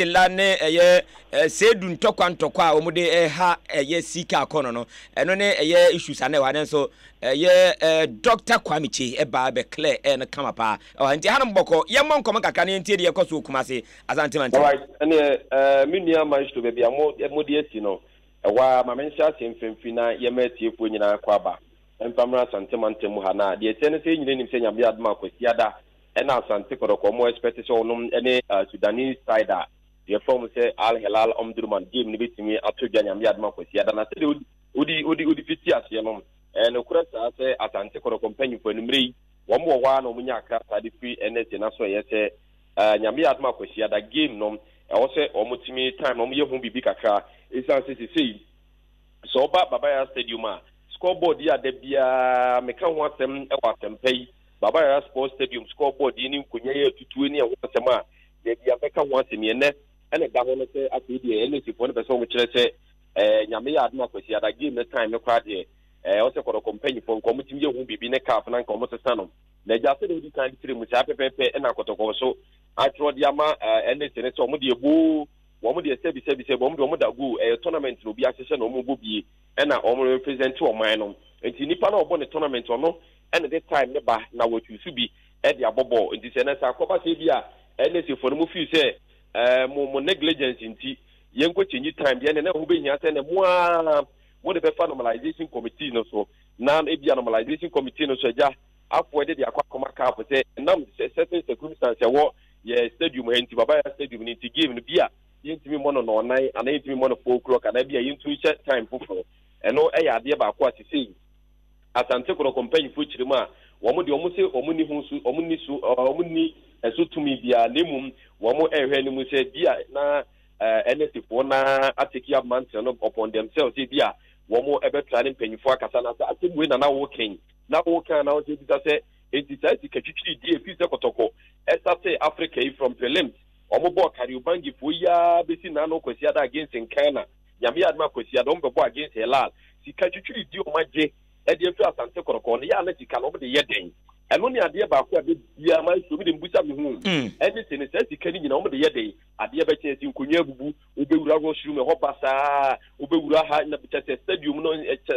La ne ɛyɛ seedu ntɔkwa ntɔkwa a wɔn de ɛha ɛyɛ sika akɔnɔ no, ɛno ne ɛyɛ issues anɛ wɔ ha. Nso ɛyɛ Dr. Kwame Kyei ɛba ɛbɛ clear ɛyɛ no kama paa ɛwɔ ha. Nti hanom bɔkɔ, yɛmmɔ nkɔmɔ kakra na yɛntie deɛ ɛkɔ so wɔ Kumase Asante Mantam. Alright, ɛneɛ ɛɛ me nua Maestro, baabi a mo mo de asi no ɛhɔ ara ma menhyɛ aseɛ mfimfini na yɛma atiefoɔ nyinaa kɔ aba mfa mmra Asante Mantam mu ha. Na deɛ ɛteɛ ne sɛ yɛn nyinaa nim sɛ Nyame adom a Kwasiada ɛna Asante Kɔtɔkɔ ɔmo expect sɛ ɔnom ɛne Sudanese side a yɛfrɛ ɔmo sɛ Al Hilal Omdurman game no bɛtumi ato dwa Nyame adom a Kwasiada. Na sɛdeɛ wodi wodi wodi fiti aseɛ no, ɛyɛ nokorɛ saa sɛ Asante Kɔtɔkɔ mpanyinfoɔ anummerɛ yi wɔn wɔ hɔ ara na wɔn nya krataa de firi NSA na so ɛyɛ sɛ Nyame adom a Kwasiada game no ɛwɔ sɛ wɔn tumi time na wɔn yɛ ho biribi kakra, ɛsiane sɛ sesei sɛ ɔba Baba Yara Stadium a, scoreboard yi a da biara meka ho asɛm wɔ asɛmpa yi, Baba Yara Sports Stadium scoreboard yi ne nkonnwa yi atutue ne ɛho asɛm a da biara mɛka ho asɛm yi, ɛnnɛ ɛna ɛda hɔ no sɛ afei deɛ NSA foɔ no pɛ sɛ wɔn kyerɛ sɛ Nyame yɛ adom a Kwasiada game no time no koraa deɛ ɛwɔ sɛ kɔdɔkɔ mpanyinfoɔ nka wɔn tumi yɛ ho biribi ne CAF na nka wɔn sesa no. Na agya, sɛdeɛ wodi kan de kyerɛ mu saa pɛpɛɛpɛ ɛna kɔtɔkɔ so atwerɛ de ama NSA no sɛ wɔn deɛ boo wɔn deɛ sɛbi sɛbi sɛbi wɔn deɛ wɔn da goal, ɛyɛ tournament na obi ahyehyɛ na wɔn bɔ bie ɛna wɔn represent ɔman no. Nti nipa na ɔbɔ ne tournament, ɔno ɛna de time ne ba na wɔatu bi ɛde abɔ bɔɔl. Nti sɛ ɛnɛ sɛ akɔba sɛ bi a NSA foɔ no mo feel sɛ mo negligence nti yɛnkɔ change time deɛ, ɛnɛ na ɛho bɛhia sɛ ɛnɛ mo ara mo de bɛfa normalization committee no so, na ebi a normalization committee no so agya afoɔ de akɔ akɔma CAF sɛ ɛnam sɛ certain circumstance ɛwɔ yɛ stadium ha nti, Baba Yara Stadium no nti, game no bi a yɛntumi mmɔ no nɔɔnan anaa yɛntumi mmɔ no 4 o'clock anaa bi a yɛntu nhyɛ time foforɔ. Ɛno ɛyɛ adeɛ baako a sesei Asante Kɔtɔkɔ mpanyinfoɔ kyerɛ mu a wɔn deɛ wɔn sɛ wɔn ni ho so, wɔn ni so, wɔn ni ɛso tumi biara, na emom wɔn ɛrehwɛ anim sɛ bi a na NSA foɔ na atake up mantle no upon themselves sɛ bi a wɔn ɛbɛtra ne mpanyinfoɔ akasa. Na sɛ asɛm wei na na wɔkɛn na wɔkan na wɔsɛ bisa sɛ enti saa sika twitwiri di efi sɛ Kɔtɔkɔ ɛsate Africa yi from prelims wɔn bɔɔ Kariobangi foɔ yi ara bɛsi n'ano Kwasiada against Nkana, Nyame yɛ adom a Kwasiada wɔn bɛbɔ against Hilal, sika twitwiri di wɔn agye ɛde afiri Asante Kɔtɔkɔ no yɛ a, na sika no wɔn de yɛ den? Ɛno ne adeɛ baako a de biara ma nsuo mi de mbusa mi ho. Ɛne sɛ ne saa sika no nyinaa wɔn de yɛ den? Adeɛ bɛkyɛn si nkonnwa abubu, wobɛwura washroom ɛhɔ basaa, wobɛwura ha na kyɛ sɛ stadium no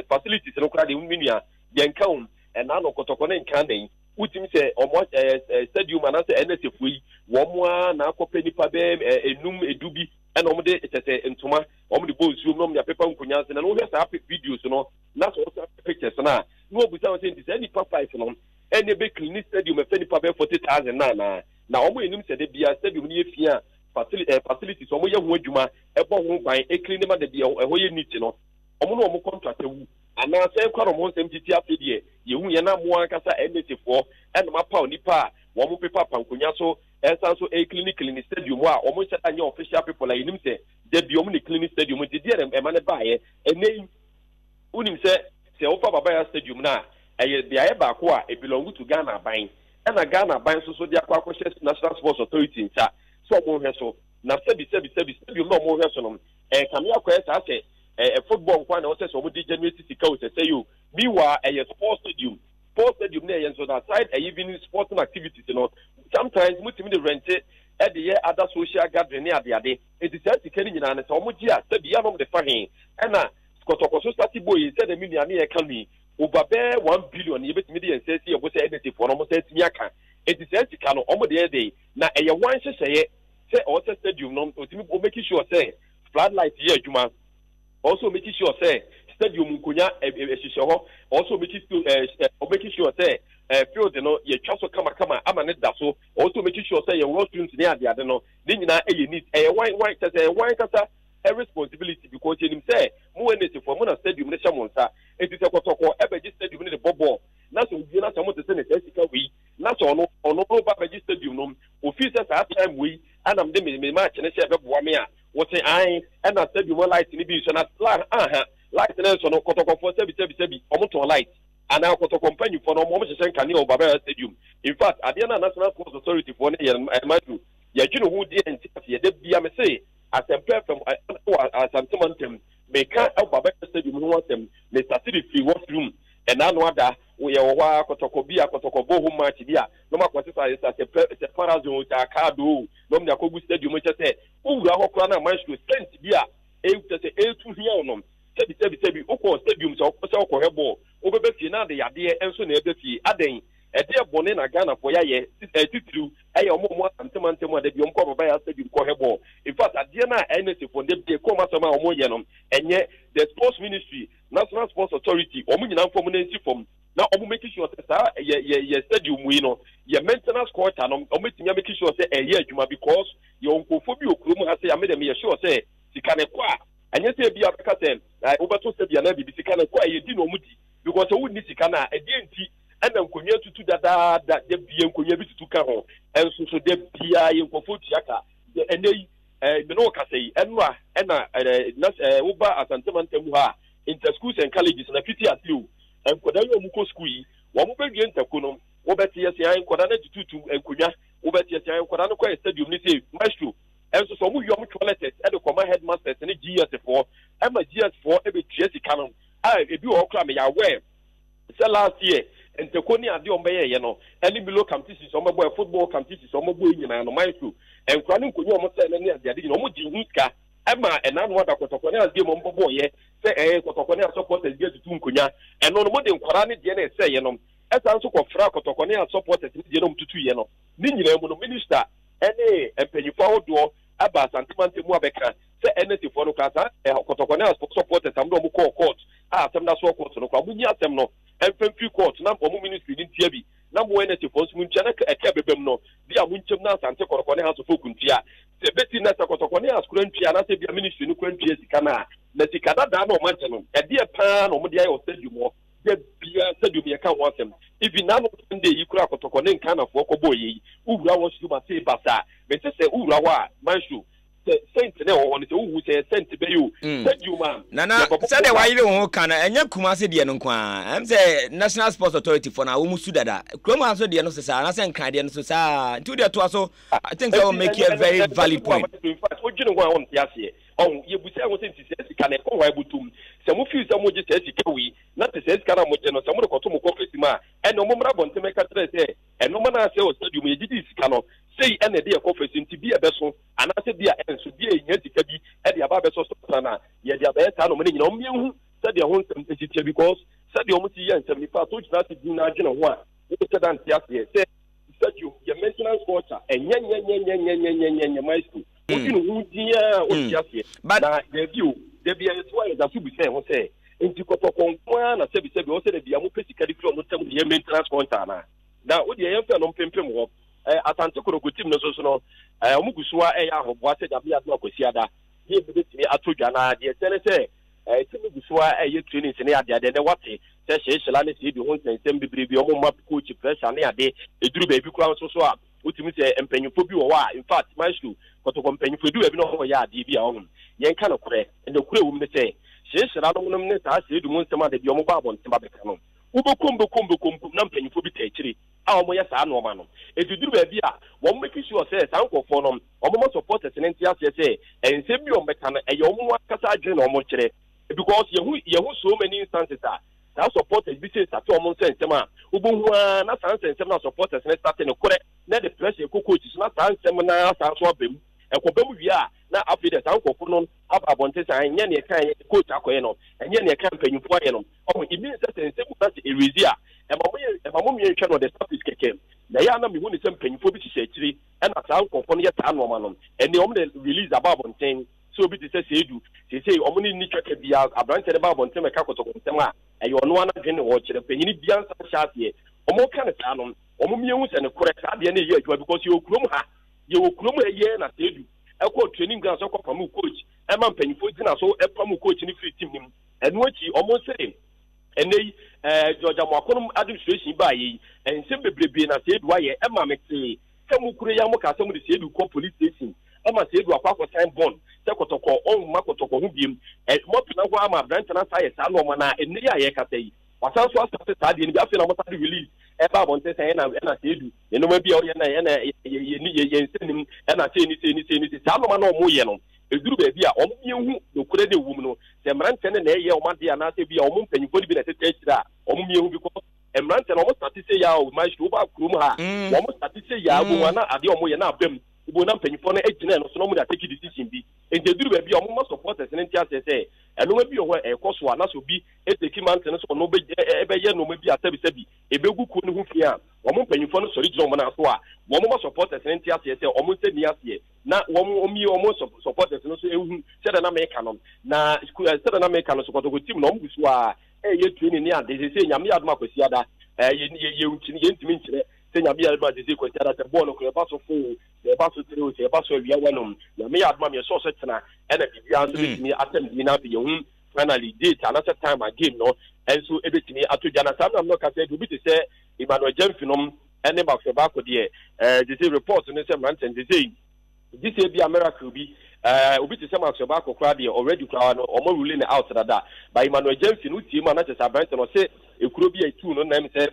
facilities no koraa deɛ, me nua, yɛnka ho. Ɛna no Kɔtɔkɔ ne nka nan wotumi sɛ ɔmo ɛɛ stadium anaasɛ NSA foɔ yi wɔn a na akɔpɛ nipa bɛɛ 5 10 bi ɛna wɔn de kyɛ sɛ ntoma wɔn de bɔ nsuom na wɔn de apepa nkonnwa ase. Na wɔhwɛ saa videos no na sɛ wɔsɛ pictures no a, na wɔbusa wɔn sɛ nti saa nipa five no ɛna ebe clean stadium ɛfɛ nipa bɛɛ 40,000 na anaa na wɔn anim sɛ de bia stadium no yɛ fia facilities wɔn yɛ ho adwuma, ɛbɔ ho ban, eclean ne ma de bia ɛhɔ yɛ neat no, wɔn na wɔn contract awu anaasɛ nkwa na wɔn nsɛm titi. Afei deɛ yɛhu yɛn na mo ankasa NSA foɔ ɛna apaw nipa a wɔn pepa pankonya so ɛsan so ɛclean clean stadium a wɔn nhyɛ da nyɛ official people a yɛnim sɛ dabi wɔn ne clean stadium. Nti deɛ na ɛma ne baayɛ ɛnɛ yi, wonim sɛ wofa Baba Yara Stadium no a, ɛyɛ beaeɛ baako a ebelong to Ghana aban, ɛna Ghana aban nso so de akɔ akɔhyɛ National Sports Authority nsa sɛ ɔmo nhwɛ so. Na sɛbi sɛbi sɛbi, stadium na ɔmo hwɛ so no, kame akɔyɛ saa sɛ football nkwa na ɛwɔ sɛ ɔmo de generate sika o, sɛ sɛ yi o. Meanwhile ɛyɛ sports stadium. Sports stadium na ɛyɛ nso na aside ɛyɛ even sporting activities no, sometimes mo tumi de rent ɛde yɛ other social gathering ne adeade. Nti saa sika no nyinaa no sɛ ɔmo gye a, sɛbi yanom de fa he? Ɛna Kɔtɔkɔ so start bɔ yi, sɛdeɛ me nua ne yɛ ka no yi, over bɛɛ 1 billion yɛbɛtumi de yɛn nsa asi ɛbo sɛ NSA foɔ no ɔmo nsa atumi aka. Nti saa sika no ɔmo de yɛ den? Na ɛyɛ wɔn nhyehyɛeɛ sɛ ɔwɔ sɛ stadium no otumi o make sure sɛ floodlight yɛ adwuma, ɔwɔ sɛ o make sure sɛ stadium nkonnwa ɛhyehyɛ hɔ, ɔwɔ sɛ o make sure sɛ field no yɛtwa so kamakama ama ne da so, ɔwɔ sɛ o make sure sɛ yɛ washrooms ne adeade no ne nyinaa ɛyɛ neat. Ɛyɛ wan wan kyɛ sɛ ɛyɛ wan kasa responsibility, because yɛnim sɛ mo NSA foɔ mo na stadium no hyɛ mo nsa. Nti sɛ Kɔtɔkɔ ɛbɛgye stadium no de bɔ bɔɔl na sɛ owie na sɛ mo te sɛ ne saa sika wei na sɛ ɔno no ba bɛgye stadium no, ofii sɛ saa time wei ɛnam de me match ne sɛ ɛbɛboa me a wɔte an ɛna stadium light no bi nso na la aha light no nso no, Kɔtɔkɔfoɔ, sɛbi sɛbi sɛbi, ɔmo tɔn light anaa Kɔtɔkɔ mpanyinfoɔ no ɔmo hyehyɛ nkanea wɔ Baba Yara Stadium? In fact, adeɛ no a National Sports Authority foɔ no yɛ ɛma du yɛdwene ho deɛ nti aseɛ da bia me se Asɛmpa FM wɔ Asantema ntɛm meka ɛwɔ Baba Yara Stadium ho asɛm. Me start de firi washroom ɛna ano ada yɛwɔ hɔ a, Kɔtɔkɔ bi a Kɔtɔkɔ bɔ home match bi a na ɔmo akɔ sesa sɛ sɛ parazone sɛ akaado o na ɔmo de akɔgu stadium kyɛ sɛ. Wowura hɔ koraa no a maestro, scent bi a kyerɛ sɛ ɛretu hia wo no, sɛbi sɛbi sɛbi, wokɔ stadium sɛ sɛ wokɔhwɛ bɔɔl, wobɛba fie na ade yadeɛ nso na ɛba fie. Adɛn? Ɛdeɛ bɔne na Ghanafoɔ yɛayɛ, titiriw ɛyɛ wɔn a wɔn Asante mantam a da bi wɔn kɔ Baba Yara Stadium kɔhwɛ bɔɔl. In fact, adeɛ no a NSA foɔ da bi ɛkɔm asɛm a wɔyɛ no, ɛnyɛ the sports ministry, National Sports Authority, wɔn nyinaa mfa wɔn nan nsi fam na wɔn make sure sɛ saa yɛ yɛ yɛ stadium yi no, yɛ maintenance culture no, wɔn bɛtumi a make sure sɛ ɛyɛ adwuma because yɛwɔ nkurɔfoɔ bi wɔ kurom ha sɛ ame deɛ meyɛ sure sɛ sika no kɔ a, ɛnyɛ sɛ ebi a bɛka sɛ wobɛto sɛ bi anaa biribi, sika no kɔ a ɛyɛ di na wɔn di because sɛ wonni sika no a, ɛdeɛ nti ɛna nkonnwa tutu dadaada, da bia nkonnwa bi tutu ka ho, ɛnso so da bia yɛ nkurɔfoɔ tua ka. Ɛnɛ yi me ne wo kasa yi, ɛnora ɛna na woba Asante mantam mu ha a, inter schools and colleges na fiti ase o, nkwadaa yi a wɔkɔ school yi, wɔn bɛwie ntako no, wobɛte yɛsɛ an nkwadaa no atututu nkonnwa, wobɛte yɛsɛ an nkwadaa no kɔ stadium ne sɛ maestro, ɛnso sɛ wɔn wie wɔn twɛ letters ɛde kɔma headmasters ne GS foɔ, ɛma GS foɔ ɛbɛtua sika no, a ebi wɔ hɔ koraa meyɛ aware sɛ last year ntako ne adeɛ wɔn bɛyɛɛyɛ no ɛne Milo competitions wɔn bɛbɔ football competitions wɔn bɛbɔ yi nyinaa no maestro, nkwadaa no nkonnwa wɔn sɛ no ne adeade nyinaa wɔn gye ho sika ɛma ɛna ano ada kɔtɔkɔ ne adeɛ mu wɔn bɛbɔ yɛ sɛ ɛyɛ kɔtɔkɔ ne supporters bi atutu nkonnwa ɛno no mo de nkwadaa ne deɛ na ɛsɛɛyɛ no ɛsan nso kɔfra kɔtɔkɔ ne supporters ne deɛ na wɔn tutu yɛ no ne nyinaa mu no minister ɛne mpanyinfoɔ ahodoɔ aba Asante mantam mu abɛka sɛ NSA foɔ no koraa saa kɔtɔkɔ ne supporters am de wɔn kɔɔ court a asɛm da soɔ court no koraa mo nyi asɛm no ɛmfa mfiri court na wɔn ministry no ntua bi na mo NSA foɔ nso mo ntua na ɛka ɛbɛba mu no bi a mo nkyɛm na Asante kɔtɔkɔ ne House of Folk ntua sɛ ɛbɛsi na sɛ kɔtɔkɔ ne House kora ntua anaasɛ bi a ministry no kora ntua sika no a na sika dadaa na wɔn agye no ɛdeɛ paa na wɔn de ayɛ wɔ stadium hɔ da biara stadium yɛka ho asɛm even n'ano Sunday yi kora kɔtɔkɔ ne nkanafoɔ kɔbɔɔ yɛ yi wowura wɔ stadium ase basa mete sɛ wowura hɔ a maestro sɛ sɛnt na ɛwɔ hɔ no sɛ wohu sɛ sɛnt bɛyɛ o stadium a Nana, sɛdeɛ wayere wo ho ka no, ɛnyɛ Kumase deɛ no nko ara. Ɛm sɛ National Sports Authority foɔ no a wɔn su dada. Kurom ha nso deɛ no so saa, anaasɛ Nkran deɛ no so saa. Nti wo deɛ toa so. I think sɛ wo make a very valid point. In fact, wodwene ho a wonte aseɛ. Ɔho, yɛbusa ho sɛ nti saa sika no ɛkɔ hwan bɔtɔm? Sɛ mo feel sɛ mogye saa sika wei, na sɛ saa sika no a mogye no, sɛ mode kɔto mo coffers mu a, ɛnneɛ ɔmo mmra abɔnten mmɛka kyerɛ sɛ ɛnoma no a sɛ wɔ stadium yɛgyegyee sika no, sei ɛna ɛde yɛ coffers nti bi a ɛbɛso anaasɛ bi a ɛnso, bi a yɛhia sika bi de aba abɛsɔ so ansa na yɛde abɛyɛ saa nɔma no nyinaa. Ɔmo yɛnhu sɛdeɛ ho nsɛm si teɛ because sɛdeɛ ɔmo si yɛ nsɛm nipa a sɛ wogyina ase din na adwene ho a, wonhyɛ da nte aseɛ sɛ stadium yɛ maintenance culture ɛnyɛ nyɛ nyɛ nyɛ nyɛ nyɛ nyɛ nyɛ nyɛ maestro. Wodwene ho din a wonte aseɛ. Na daabi o, dabi a yɛto a yɛda so bisa yɛn ho sɛ nti kɔtɔkɔ nko ara na sɛbi sɛbi ɔwɔ sɛ dabi a mopɛ sika de firi ɔmo ntam de yɛ maintenance culture anaa? Na wo deɛ yɛmfa no mpempem hɔ. Asante Kotoko team no nso so no, wɔn gu so a ɛyɛ ahoboa sɛ Nyame adom a Kwasiada game no bɛtumi atɔ dwa. Na deɛ ɛkyɛ ne sɛ team no gu so a ɛyɛ trainings ne adeade. Ɛnɛ wate sɛ Hyehyela ne Seidu ho nsɛnsɛm bebree bi, wɔn mma coach pressure ne ade. Ɛduru baabi koraa nso so a, wotumi sɛ mpanyinfoɔ bi wɔ hɔ a, in fact, maestro, Kotoko mpanyinfoɔ ɛduru baabi na wɔn yɛ adeɛ bi a wɔn yɛnka nokorɛ. Nokorɛ wɔ mu ne sɛ Hyehyela nom ne saa Seidu mu nsɛm ade bi wɔn ba abɔnten ba bɛka no, wobɛkɔm bɛkɔm bɛkɔm bɛkɔm na mpanyinfoɔ bi taa akyire a wɔyɛ saa nnoɔma no. Enti duru baabi a, wɔn make sure sɛ saa nkorɔfoɔ no, wɔma supporters no nte aseɛ sɛ nsɛm bi a wɔbɛka no, ɛyɛ wɔn ankasa adwene na wɔkyerɛ. Because yɛhu, yɛhu so many instances a saa supporters bi sei starte wɔn nsɛnsɛm a, wobɛhu ara na saa nsɛnsɛm no a supporters no starte no korɛ na ɛde pressure kɔ coach so na saa nsɛm no ara san so aba mu. Ɛkɔba mu wie a, na afei deɛ saa nkorɔfoɔ no aba abɔnten sɛ ɛnyɛ nea ɛka coach akɔyɛ no, ɛnyɛ nea ɛka mpanyinfoɔ ayɛ no. Ɔho, it means sɛ sɛ nsɛm mu na sɛ ɛrezi a, ɛma mo yɛ, ɛma mo mmea nhwɛ no the surface kɛkɛ. Na ɛyɛ a na mehu ne sɛ mpanyinfoɔ bi hyehyɛ akyire ɛna saa nkorɔfoɔ no yɛ saa nnoɔma no. Ɛnneɛ wɔn de release aba abɔnten sɛ obi te sɛ Seidu, seesei wɔn ne nni twaka biara, aberanteɛ no ba abɔnten bɛka kɔtɔkɔ nsɛm a, ɛyɛ ɔno ara n'adwene na ɔrekyerɛ. Panyini biara nsa nhyɛ aseɛ. Wɔn ka no saa no, wɔn mmea hu sɛ nokorɛ saa adeɛ no reyɛ adwuma because yɛwɔ kurom ha, yɛwɔ kurom ha yi ara na Seidu ɛkɔɔ training ground sɛ ɔkɔpamoo coach ɛma mpanyinfoɔ gyina so pamoo coach no firi team no mu. Ɛno akyi, wɔn se ɛnnɛ yi eh, George Amoako nom administration baayɛ yi, nsɛm bebrebee na Seidu ayɛ ɛma metee sɛ mo kuro yi ara mo kaa sɛ mo de Seidu kɔ police station ama Seidu akɔ akɔ sign bond sɛ kɔtɔkɔ ɔnhuma kɔtɔkɔ ho biem. Ɛ, moatena hɔ ama aberante no asan ayɛ saa nnoɔma no a ɛnnɛ yi a yɛrekasa yi, wasan nso asate saa adeɛ no bi. Afei na mosan de release ɛba abɔnten sɛ ɛna ɛna Seidu ne nnoɔma bi a ɔyɛ na ɛna yɛ yɛ yɛ yɛn nsa nim ɛna sei ne sei ne sei ne sei. Saa nnoɔma no a wɔyɛ no, Ɛduru baabi a, wɔmmiɛ hu nokorɛ no a ɛwɔ mu no, sɛ mmeranteɛ no na ɛyɛ wɔn adeɛ anaasɛ ebia wɔn mpanyinfoɔ no bi na ɛtete akyire a, wɔmmiɛ hu because mmeranteɛ no wɔn starte sei ara o, maestro woba kurom ha a, wɔn starte sei ara wobɛhu a na adeɛ a wɔyɛ no aba mu. Wobɛhu na mpanyinfoɔ no agyina ɛno so na wɔde atake decision bi. Nti ɛduru baabi a wɔma supporters no nte aseɛ sɛ nnoɔma bi wɔ hɔ a ɛrekɔ so a na sɛ obi take mantle no sɛ ɔno bɛyɛ nnoɔma bi a sɛbisɛbi ɛbɛgu kuo no ho fi a, wɔn mpanyinfoɔ no sɔre gyina wɔn nan so a wɔma supporters no nte aseɛ sɛ wɔn nsa nni aseɛ na wɔn wɔmie wɔn supporters no nso nhu sɛdeɛ na meka no. Na sɛdeɛ na meka no so Kɔtɔkɔ team no wɔn gu so a ɛreyɛ training ne ade. Seesei Nyame yɛ adom a Kwasiada yɛntumi nkyerɛ Sɛ Nyame yɛ adom a sesei Kwasiada sɛ bɔɔl no koraa ɛba so fo o, sɛ ɛba so tere o, sɛ ɛba so awia wanom. Nyame yɛ adom a meɛ sure sɛ kyena ɛna biribiara nso bɛtumi asɛm din na afei yɛhu finally date anasɛ time a game no nso ɛbɛtumi ato dwa. Na saa mmerɛ no kasa deɛ obi te sɛ Emmanuel Gyamfi nom ɛne Maxwell Baako deɛ ɛɛ sesei report no sɛ mmeranteɛ no sesei gye sɛ ebia miracle bi ɛɛ obi te sɛ Maxwell Baako koraa deɛ already koraa no wɔn rule no out dada. But Emmanuel Gyamfi no wotie mu a na kyerɛ sɛ aberanteɛ no ɔse ekuro bi a etu no na ɛm sɛ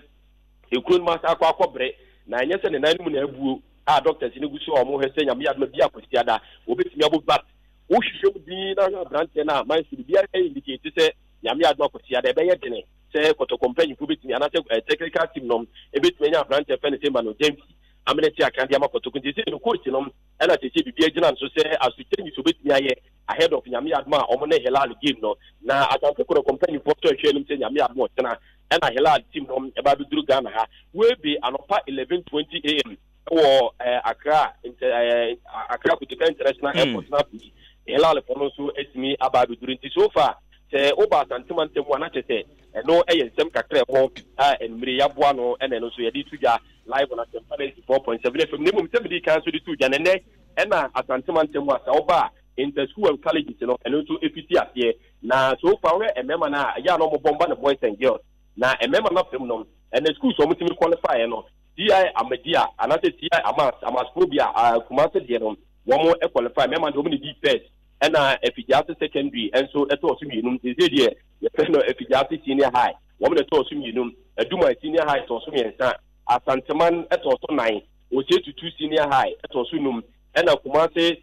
Ekuro no mu asan akɔ akɔbrɛ, na ɛnyɛ sɛ ne nan no mu na abuo a doctors no gu so a wɔhwɛ sɛ Nyame yɛ adom a bi a Kwasiada wɔbɛtumi abɔ but wohwehwɛ mu dinn na hwɛ abranteɛ no a man so biribiara indicate sɛ Nyame yɛ adom a Kwasiada ɛbɛyɛ dene sɛ Kɔtɔkɔ mpanyinfoɔ bɛtumi anaasɛ technical team nom ɛbɛtumi anya abranteɛ fɛ no sɛ Emmanuel Gyamfi amene te aka de ama Kɔtɔkɔ nti sɛ no coach nom ɛna kyɛ sɛ biribiara gyina no so sɛ aso changes wɔbɛtumi ayɛ ahead of Nyame yɛ adom a wɔn ne Hilal game no na Asante Kɔtɔkɔ mpanyinfoɔ nso ɛhwɛ anim sɛ Nyame yɛ adom ɔkyena ɛna Hilal team no ɛba abɛduru Ghana ha webe anɔpa 11:20 am ɛwɔ Accra nti Accra Kotoka International Airport na afei Hilal fo no nso atumi aba abɛduru. Nti so far sɛ woba Asante mantam mu a na kyerɛ sɛ ɛno ɛyɛ nsɛm kakra ɛhɔ a anwummere yɛaboa no ɛna ɛno nso yɛde to dwa live on Asempa 94.7 FM. Na mmom sɛ mede kan nso de to dwa no ɛnɛ ɛna Asante mantam mu a sɛ woba a inter school and colleges no ɛno nso ɛfiti aseɛ. Na so far wohwɛ mmarima no a ɛyɛ a na wɔbɔ mba no boys and girls. Na mmarima no afam no ɛnɛ schools a wɔtumi qualify no CI Ahmadiyya anaasɛ CI Amas, Amas Krobia, Kumasi deɛ no wɔn qualify. Mmarima deɛ wɔn na ɛdii first, ɛna Afigyaase Secondary nso ɛtɔɔ so mmienu. Seesei deɛ yɛfrɛ no Afigyaase Senior High, wɔn na ɛtɔɔ so mmienu. Aduman Senior High tɔɔ so mmiɛnsa, Asanteman tɔɔ so nnan, Osei Tutu Senior High tɔɔ so num, ɛna Kumasi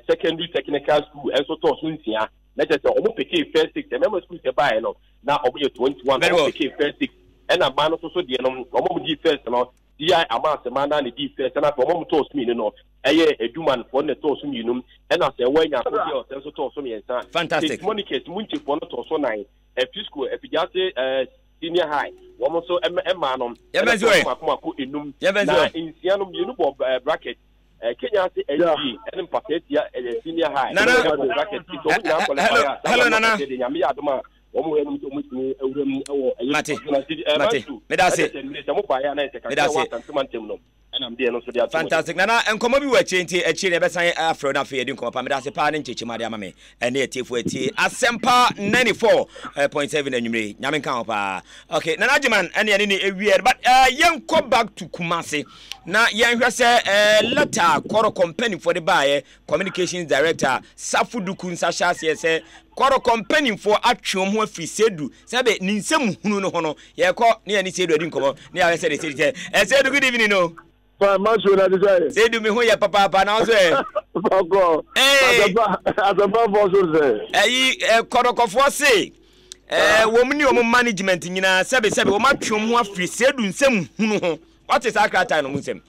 Secondary Technical School nso tɔɔ so nsia. Na kyerɛ sɛ wɔn pekee first six, mmarima schools ɛbaeɛ no na wɔn yɛ 21, Very wɔn well. pekee first six, ɛna mmaa no nso so deɛ no wɔn a wɔdii first no DI Amas mmaa no ara na ɛdii first, ɛna afei wɔn a wɔtɔɔ so mmienu no ɛyɛ Edumanfoɔ no na ɛtɔɔ so mmienu, ɛna sɛ ɛwɔ Anyako Girls nso tɔɔ so mmiɛnsa, Fantastic. St. Monica's Munkyefoɔ no tɔɔ so nnan, Afisco Afigyase Senior High wɔn nso mmaa no Yɛbɛn ɛna so tɔɔ ɛ. so mako mako enum, Yɛbɛn so na ɛ. nsia no mmienu bɔ bracket. Kenya ase SDA ɛne Mpasatia Senior High Nana. ɛbɔ bracket nti wɔn nyinaa qualify Hello, a saa hello, na Nana. Mpasatia deɛ Nyame yɛ adom a wɔn wɔ ɛnum sɛ wɔn tumi awura mu ɛwɔ ɛyɛ Mate, nti ɛɛ mate. Mansu Meda ase. ɛsɛ sɛ mmiri sɛ mo baeɛ a na ɛsɛ Meda kakra ase. wɔ Asante mantam no ɛna mdeɛ no nso de ato mo anim. Fantastic. Nana, nkɔmmɔ bi wɔ akyire nti akyire no yɛbɛsan afrɛ wo na afei yɛadi nkɔmmɔ pa. Meda ase paa ne nkyerɛkyerɛmu ade ama me ɛne atiefoɔ atie Asɛmpa 94.7 anwummere yi. Nyame nka ho paa. Okay, Nana Agyeman ɛne ɛne ne ɛwieɛ but uh, yɛnkɔ back to Kumasi. Na yɛnhwɛ sɛ ɛɛ lɛta a Kɔrɔkɔ mpanimfoɔ de baeɛ, Communications Director Safo Duku nsa hyɛ aseɛ sɛ Kɔrɔkɔ mpanimfoɔ atwe wɔn ho afiri Seidu sɛbe ne nsɛm hunu no ho no, yɛkɔ ne yɛne Seidu adi nkɔmmɔ ne yɛahwɛ sɛdeɛ Seidu sɛ. Ɛ Seidu, good evening o. Fine, Masu na te sɛ. Seidu, me ho yɛ papaapa na wo nso ɛ? Fakɔ. Ee. Asɛmpa asɛmpafoɔ so sɛ. Ɛyi ɛ Kɔrɔkɔfoɔ se ɛɛ wɔn ne wɔn management nyinaa sɛbe sɛbe wɔn atwe wɔn ho afiri Seidu nsɛm hunu ho. Wate saa krataa no mu nsɛm?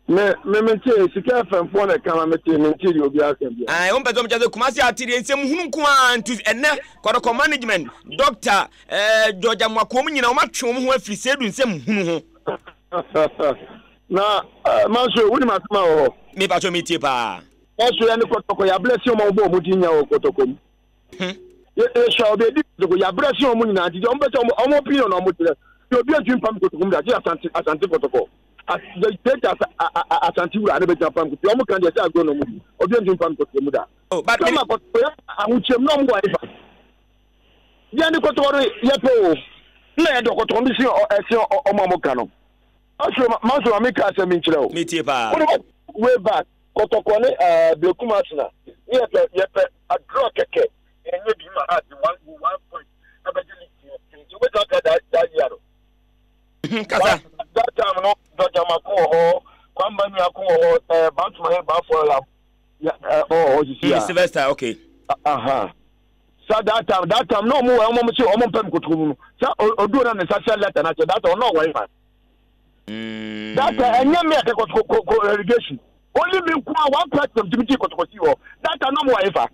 Me me me te sika FM foɔ na ɛka ma me te me nte deɛ obi aka bia. Ae wɔn pɛ sɛ wɔn kyerɛ sɛ Kumasi ate deɛ nsɛm hunu nko ara nti ɛnɛ kɔdɔkɔ management doctor ɛɛ eh, George Amoako wɔn nyinaa wɔn atwe wɔn ho afiri Seidu nsɛm hunu ho. Na eh, Manso wonim asɛm a wɔ hɔ. Me pa so me tie paa. Manso yɛ ne kɔtɔkɔ yɛ ablɛ si wɔn a wɔbɔ wɔn din nya wɔ kɔtɔkɔ mu. Yɛhyɛ obi edi kotoko yɛabrɛ sen wɔn nyinaa nti deɛ wɔn bɛ sɛ wɔn wɔn opinion na wɔn kyerɛ deɛ obi antumi mpam kotoko mu da gye asante asante kotoko as the great as asante wura ne bɛgyina pam kotoko wɔn kan deɛ sɛ agorɔ na wɔn di obi antumi mpam kotoko mu da. Oh, but sɛ ma kotoko yɛ ahokyerɛm na wɔn wɔ ayifa deɛ ne kotoko no yɛ pɛ o na yɛ dɔ kotoko no si ɛsi wɔn a wɔn ka no maso maso maame ka asɛm nkyerɛ o. Mi tie paa. Way back. Kɔtɔkɔ ne ɛɛ Berekum Arsenal ne yɛpɛ yɛpɛ draw kɛkɛ yɛnyɛ bi ma Hearts one goal one point ɛbɛgye league no nti wobɛtumi aka that that year no. Mhm, kasa. That time no George Amako wɔ hɔ Kwamba Nyako wɔ hɔ ɛɛ Bantama yɛ Bafo ya ya ɛɛ ɔwɔ hɔ sisi a. Sylvester okay. Aha. Sa that time that time na ɔmo wɔ ɔmo sɛ ɔmo mpɛ mkotoku mu no sɛ oduo na ne nsa hyɛ letter na kyɛ that time ɔno ɔwɔ ɛfa. That time ɛnyɛ mi a kɛkɔ ko ko relegation. Only me nko a one person tumi gyee kɔtɔkɔ sii hɔ. That time na ɔmo wɔ hefa?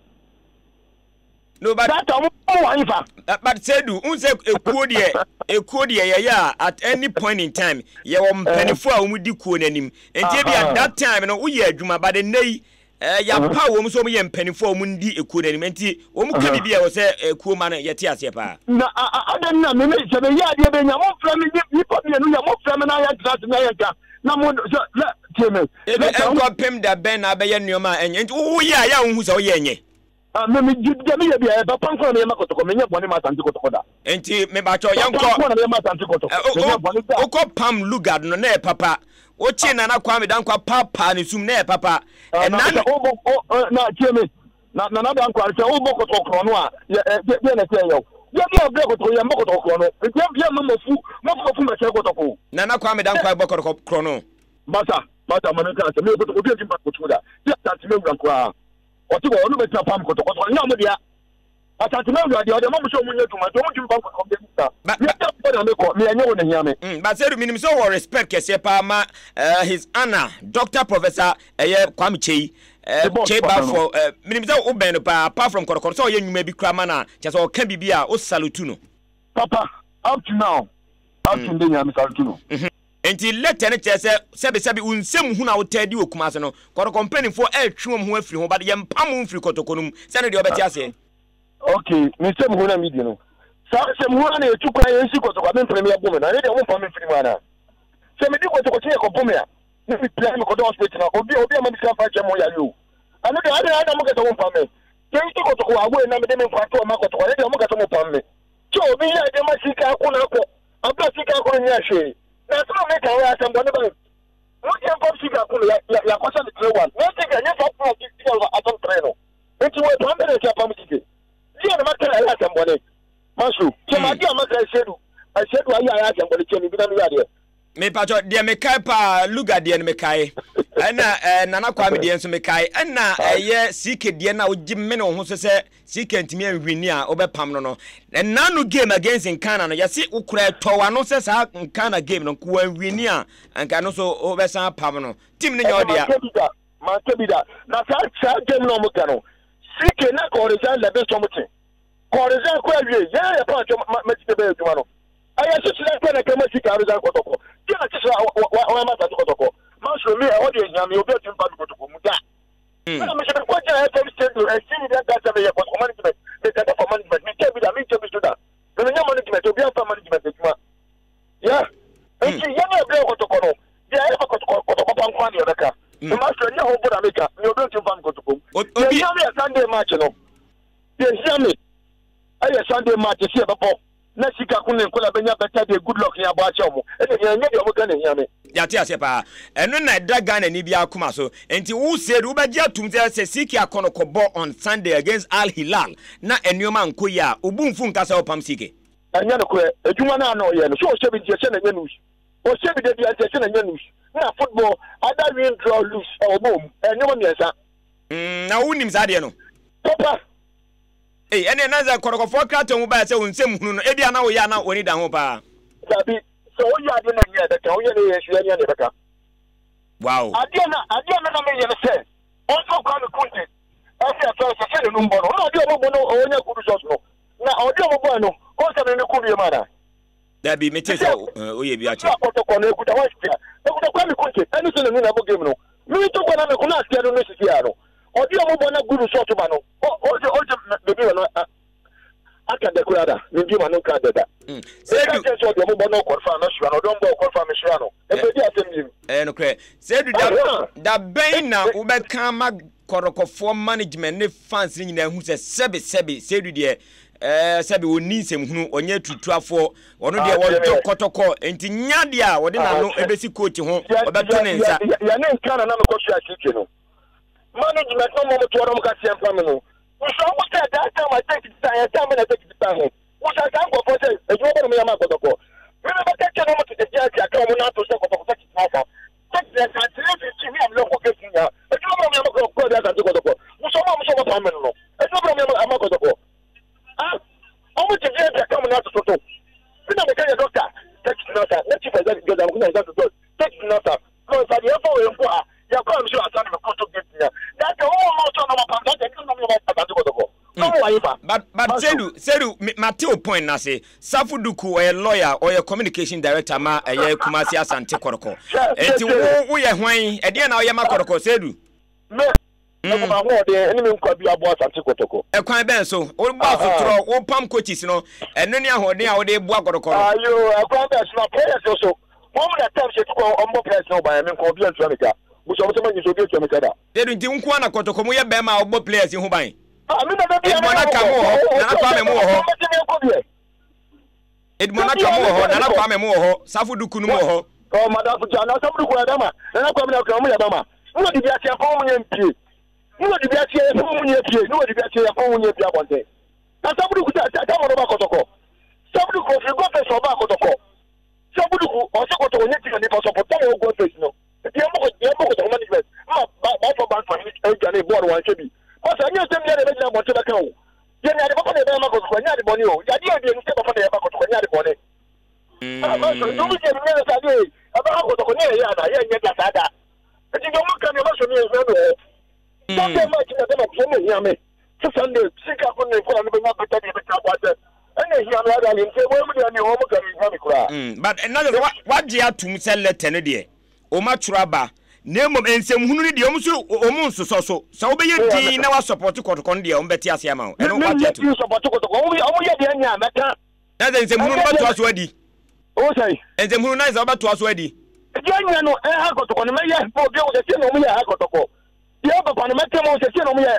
No, but that time ɔmo wɔ hefa? But Sedu, n sɛ ekuo deɛ ekuo deɛ yɛyɛ a at any point in time yɛwɔ mpanimfoɔ a wɔn di kuo n'anim. Nti ebi at that time no woyɛ adwuma but nnɛ yi yɛapaw wɔn sɛ wɔn yɛ mpanimfoɔ a wɔn di ekuo n'anim. Nti wɔn ka biribi a ɛwɔ sɛ ekuo ma no yɛte aseɛ paa. Na adɛn na me sɛ meyɛ adeɛ bɛnya momfrɛ me nnipa mmienu yɛ momfrɛ me na yɛntena ase na yɛnka na mo sɛ lɛ tie me. Ebi nkɔpem da bɛn na abɛyɛ nneɛma a ɛnyɛ nti woyɛ a yɛ a wohu sɛ woyɛ ɛnyɛ. Ah, me me gye deɛ meyɛ bi a ɛba pa nko na meyɛ ma kɔtɔkɔ menyɛ bɔne ma asante kɔtɔkɔ da. Nti mebakyɛ yɛnkɔ. Papa nko na meyɛ ma asante kɔtɔkɔ menyɛ bɔne da. Wokɔ pam Lugard no na ɛyɛ papa. Wokye Nana Kwame Dankwa paapaa ne sum na ɛyɛ papa. Ɛna na wobɔ na tie me na Nana Dankwa sɛ wobɔ kɔtɔkɔ korɔ no a yɛ ɛ deɛ na ɛsɛ yɛ o. Yɛ bi a brɛ kɔtɔkɔ yɛ mbɔ kɔtɔkɔ korɔ no nti yɛ mma mafu mafu mafu mbɛsɛ kɔtɔkɔ. Nana Kwame Dankwa bɔ kɔtɔkɔ korɔ no. Masa masa ma me nka asɛm meyɛ kɔtɔkɔ bi a nti mpa kɔtɔkɔ da. Ti asante mewura koraa. Ɔte hɔ, ɔno bɛtumi apam kɔtɔkɔtɔ, ɛnyɛ ɔmo dea. Asante ma awura deɛ, ɔde ama mo sɛ ɔmo nyɛ adwuma, nti ɔmo ntumi mpam kɔtɔkɔ deɛ nsa. Meyɛ dɛ mpo na mekɔ, meyɛ nyɛ wo na hia me. Mm, but Sedu, menim sɛ wowɔ respect kɛseɛ paa ma uh, his honor Doctor Professor ɛyɛ Kwame Kyei uh, Kyei Balfour uh, menim sɛ wobɛn no paa apart from kɔtɔkɔ sɛ ɔyɛ nnwuma bi koraa ma no a kyɛ sɛ ɔka biribi a wo salute no. Papa, up to now, up to ndɛ nyinaa me salute no. Mm -hmm. Enti lɛtɛ no kyerɛ sɛ sɛbesɛbe wo nsɛm hunu a wotaa di wɔ Kumase no, Kɔtɔkɔ mpanimfoɔ retwe wɔn ho afiri ho but yɛmpam wo mfiri Kɔtɔkɔ no mu. Sɛ ɛno deɛ wobɛte aseɛ. Ok, me nsɛm hunu a medi no, saa nsɛm hunu ara na yɛtu kwan yɛnsi Kɔtɔkɔ a mempene meyɛ bo me no, ɛno deɛ wɔmpam me mfiri mu anaa? Sɛ medi Kɔtɔkɔ kyi yɛkɔbo me a, na mepira na mekɔda hospital na obi obi amma me sika mfa nkyɛ mo yare o. Ɛno deɛ adɛn adɛn na moka sɛ mompam me? Yɛnsi Kɔtɔkɔ away na mede me nkwa to hɔ ma Kɔtɔkɔ, ɛno deɛ moka sɛ mopam me. Sɛ obi yɛ adeɛ ma sika ako na akɔ abira sika ako no nyɛ hwee. Na asɛm a meka wɔ asɛm bɔne bɛn? Mo deɛ mpam sika ako no yɛakɔhyɛ no 3-1. Na sika nyɛ saa tena sika asɛm 3 no. Nti wɔ pam bɛ na ɛsɛ apam sika. Deɛ na maka ɛyɛ asɛm bɔne. Maso kyɛ ma adeɛ a maka ɛsɛdu ɛsɛdu ayɛ ayɛ asɛm bɔne kyɛ me bi na meyɛ adeɛ. Mepatɔ deɛ mekae paa Luga deɛ no mekae ɛna eh, Nana Kwame deɛ nso mekae ɛna ɛyɛ CK deɛ no a wogye mene wo ho so sɛ CK ntumi anwini a wobɛpam no no ɛna no game against Nkana no yɛse wokora ɛtɔ w'ano sɛ saa Nkana game no nko wanwini a anka no so wobɛsan apam no team no nyɛ ɔdea. Manka bi da na saa saa game no ɔmo ka no CK na ka ɔresign lɛbe sɔmte Kɔɔresan kɔ awie yɛn yɛ paa twɛ ma ma sika bɛyɛ adwuma no ɛyɛ kyekyerɛ pɛ na kɛma sika resan kɔtɔkɔ deɛ na kyekyerɛ wɔn ma asase kɔtɔkɔ masoro mi ɛhɔ deɛ hia mi obi atumi ba mi kɔtɔkɔ mu da ɛna mi sɛ mi kɔ gyina fm studio ɛsi mi deɛ nka sɛ mi yɛ kɔtɔkɔ management mi kasa for management mi kyɛ bi da mi nkyɛ bi so da mi mi nyɛ management obi anfa management adwuma yɛ nti yɛn ni ɛbrɛ kɔtɔkɔ no deɛ ɛyɛ kɔtɔkɔ kɔtɔkɔ pa nko adeɛ bɛka masoro nyɛ hɔ bɔ na mi ka mi obi ntumi fa mi kɔtɔkɔ mu deɛ hia mi yɛ Sunday match no. Deɛ ɛhia me ɛyɛ Sunday match sɛ yɛbɛbɔ na sika ko ne nkwadaa bɛnya better day good luck ne abɔ akyɛ wɔn ɛna ɛhia ɛnyɛ deɛ wɔka na ɛhia me. Yɛate aseɛ paa. Ɛno na ɛda Ghanani biara akoma so. Nti wo Seydou wobɛgye atom sɛ sɛ CK Akɔnɔ kɔbɔ on Sunday against Al Hilal na nneɛma ankɔ yie a, wo bo mfu nka sɛ wopam CK? Ɛnyɛ nokorɛ. Adwuma no a na ɔyɛ no, sɛ ɔhyɛ bi nti ɛhyɛ na ɛnyɛ news. Ɔhyɛ bi da biara nti ɛhyɛ na ɛnyɛ news. Na football, either win, draw, lose, ɛwɔ bɔɔl mu. Ɛyɛ nneɛma mmiɛnsa. Mm, na wonim saa adeɛ no? Papa. Ei, ɛnneɛ na sɛ kɔtɔkɔfoɔ krataa mu baeɛ sɛ wo nsɛm hunu no, ebia na woyɛ a na w'ani da ho paa. Dabi, sɛ woyɛ adeɛ na nyɛ ɛbɛka, woyɛ no yɛ nso yɛ nyɛ na ɛbɛka. Wow. Adeɛ na adeɛ na na meyɛ no sɛ ɔnso Kwame Kunte ɛsɛ ɛfɛ sɛ sɛ n'anum bɔ no, ɔno adeɛ ɔmo bɔ no ɔnya good results no, na ɔde ɔmo bɔɛ no, ɔnsɛ me me ko biem ana? Dabi, mete sɛ woyɛ bi akyɛ. Kɔtɔkɔ no ekuta hɔ sisi a, ekuta Kwame Kunte ɛne sɛ n'anu na ɛbɔ game no. Me tɔkɔ na meko na aseɛ no no sisi a no, ɔde ɔmo bɔ na good result ba no, ɔgye ɔgye bebi wɔ no aka dɛ koraa da, me bi ma no nka dɛ da. Meka kyerɛ sɛ ɔde ɔmo bɔ na ɔkɔfa a mɛsra no, ɔde ɔmo bɔ ɔkɔfa a mesra no, ɛbɛdi asɛm biem. Ɛyɛ nokorɛ. Sɛ edu da da bɛn na wobɛka ama kɔtɔkɔfoɔ management ne fans no nyinaa hu sɛ sɛbe sɛbe Seidu deɛ ɛɛ sɛbe ɔnni nsɛmhunu, ɔnyɛ aturutuafoɔ, ɔno deɛ ɔdɔ kɔtɔkɔ, nti nya deɛ a ɔde n'ano ɛbɛsi coach ho, ɔbɛto ne nsa. Yɛne nka na na mekɔ so akyirikyiri no management no mmom toɔ na ɔmo ka seɛ mpa me no wusa ɔmo sɛ that time I take it time time na take it time wusa saa nkurɔfoɔ sɛ adwuma bɛ na ɔmo yɛ ma kɔtɔkɔ me me bɛka kyɛ na ɔmo tete gye ase aka ɔmo n'ato sɛ kɔtɔkɔ sɛ tete asa sɛ santene fifty mi am lɔkɔ kesi nya adwuma bɛ na ɔmo yɛ ma kɔtɔkɔ de asante kɔtɔkɔ wusa ɔmo a ɔmo sɛ ɔmo pam me no no adwuma bɛ na ɔmo yɛ ma kɔtɔkɔ ah ɔmo te gye ase aka ɔmo n'ato toto me na meka yɛ doctor take it nasa na chief executive judge amukuna executive judge take it nasa lɔnsa deɛ ɛfa wɔ mpo a. Yɛkɔ a mesɛ asa ne mekɔ to gate nya. That time wɔn ma ɔtɔ na wɔpam that time ɛna na wɔn asante kɔtɔkɔ. Na wɔn wɔ ayefa. But but Sedu Sedu mate wo point no ase. Safo Duku ɔyɛ lawyer ɔyɛ communication director ma ɛyɛ Kumasi Asante Kɔtɔkɔ. Enti wo woyɛ hwan? Ɛdeɛn na woyɛ ma Kɔtɔkɔ Sedu? Me Mede m'ahoɔden ne me nkwa bi aboa Asante Kɔtɔkɔ. Ɛkwan bɛn so? Wobɔ asotorɔ, wopam coaches no, ɛno ne ahoɔden a wode boa Kɔtɔkɔ no? Ayoo, ɛkwan bɛn so? Na players no so, wɔn na terms yɛtu kwan wɔn bɔ players no ho ban, me nko obi antua me ka. Busa wɔn sɛ manyi so obi atua me ka da. Dedu, nti wo nko ara na Kɔtɔkɔ mu yɛ bɛrima a wobɔ players yi ho ban? Ah, me na da biara Edmond Aka mo wɔ hɔ, Nana Kwame mo wɔ hɔ. Edmond Aka mo wɔ hɔ, Nana Kwame mo wɔ hɔ, Safo Duku no mo wɔ hɔ. Ɔ madamfo gya na Safo Duku yɛ bɛma, Nana Kwame na ɔka wɔn yɛ bɛma. Ne wɔ dibi aseɛ kɔn mu nyɛ mpie. Ne wɔ dibi aseɛ yɛ kɔn mu nyɛ pie. Ne wɔ dibi aseɛ yɛ kɔn mu nyɛ pie abɔnten. Na Safo Duku sɛ sɛ mo no ba kɔtɔkɔ. Safo Duku ofiri go face ɔba kɔtɔkɔ. Safo Duku ɔsɛ kɔtɔkɔ nyɛ ti na nipa sɔpɔ tɔn wɔ go face no. Nti yɛn bɔ yɛn bɔ kɔtɔkɔ management ma ba ba fɔ bank fɔ ɛdwane bɔɔl wɔn ahwɛ bi. Bɔsɛ ɛnyɛ nsɛm biara na ɛbɛgyina abɔnten bɛka o. Yɛn ade papa na yɛbɛyɛ ma kɔtɔkɔ ɛnyɛ ade bɔne o. Yadeɛ a ɛdeɛ nisɛ papa na yɛba kɔtɔkɔ ɛnyɛ ade bɔne. Ɛma so nti obi deɛ menyɛ no sɛ adeɛ yi ɛbɛha kɔtɔkɔ ne ɛyɛ ana yɛnyɛ da saa da. Nti deɛ ɔmo ka no ɛma so ne ɛhia me wɔ hɔ. Sunday match na dɛm adeɛ na ɛhia me. Sɛ Sunday sika ko ne nkɔla no bɛnya bɛtɛ deɛ bɛtɛ abɔ asɛ ɛna ɛhia me ada ne nti ɛwɔ mu deɛ ne ɔmo ka no ɛhia me koraa. But na kyerɛ sɛ wagye atom sɛ letter no deɛ wɔn atwerɛ aba na mmom nsɛmhunu no deɛ wɔn nso wɔn nsosɔ so sɛ wobɛyɛ din na wasɔpɔte kɔtɔkɔ no deɛ wɔn bɛte ase ama wo ɛno wagye atom. Me sɔpɔte kɔtɔkɔ wɔn yɛ deɛ nyɛ a mɛka. Na sɛ nsɛmhunu no bɛtoa so adi. O sɛn. Nsɛmhunu na sɛ wobɛtoa so adi. Deɛ nyɛ no ɛha kɔtɔkɔ no mɛyɛ ma obi ahu sɛ sei na wɔn yɛ ɛha kɔtɔkɔ deɛ papa no mɛka mu sɛ sei na wɔn yɛ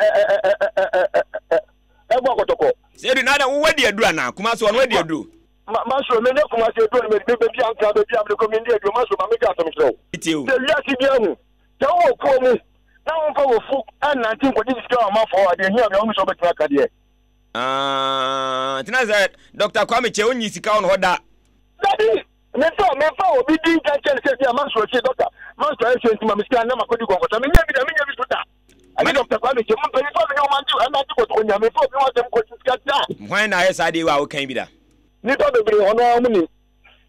ɛbɔ kɔtɔkɔ. Sɛ edu na ada wo wadi aduru anaa Kumasi wɔn wadi aduru. Ma masoro me nyɛ Kumasi aduru no me baabi a nka baabi a mede kɔ me ndi aduru masoro ma meka asɛm kyerɛ wo. Sɛ wiase bi ahu sɛ wowɔ kuo mu na womfa wɔ fu ɛnnante nkɔgye sika wɔ amanfoɔ hɔ a deɛ hia bia wonim sɛ wobɛtumi aka deɛ. Ah, nti na sɛ Dr. Kwame Kyɛ onyi sika wɔ no hɔ da. Dabi, memfa memfa obi din nka nkyɛn sɛ bi a manso akyi dɔkta manso ayɛ sɛ nti ma me sika na makɔdi kɔnkɔsa menyɛ bi da menyɛ bi so da. Ɛne Dr. Kwame Kyɛ mo mpanyinfoɔ a mene wɔn ante ɛnante kɔtɔkɔ nya memfa obi ho asɛm kɔgye sika da. Hwan na ayɛ saa adeɛ wɔ a wokan bi da? Nnipa bebree hɔ no ara wɔn nim.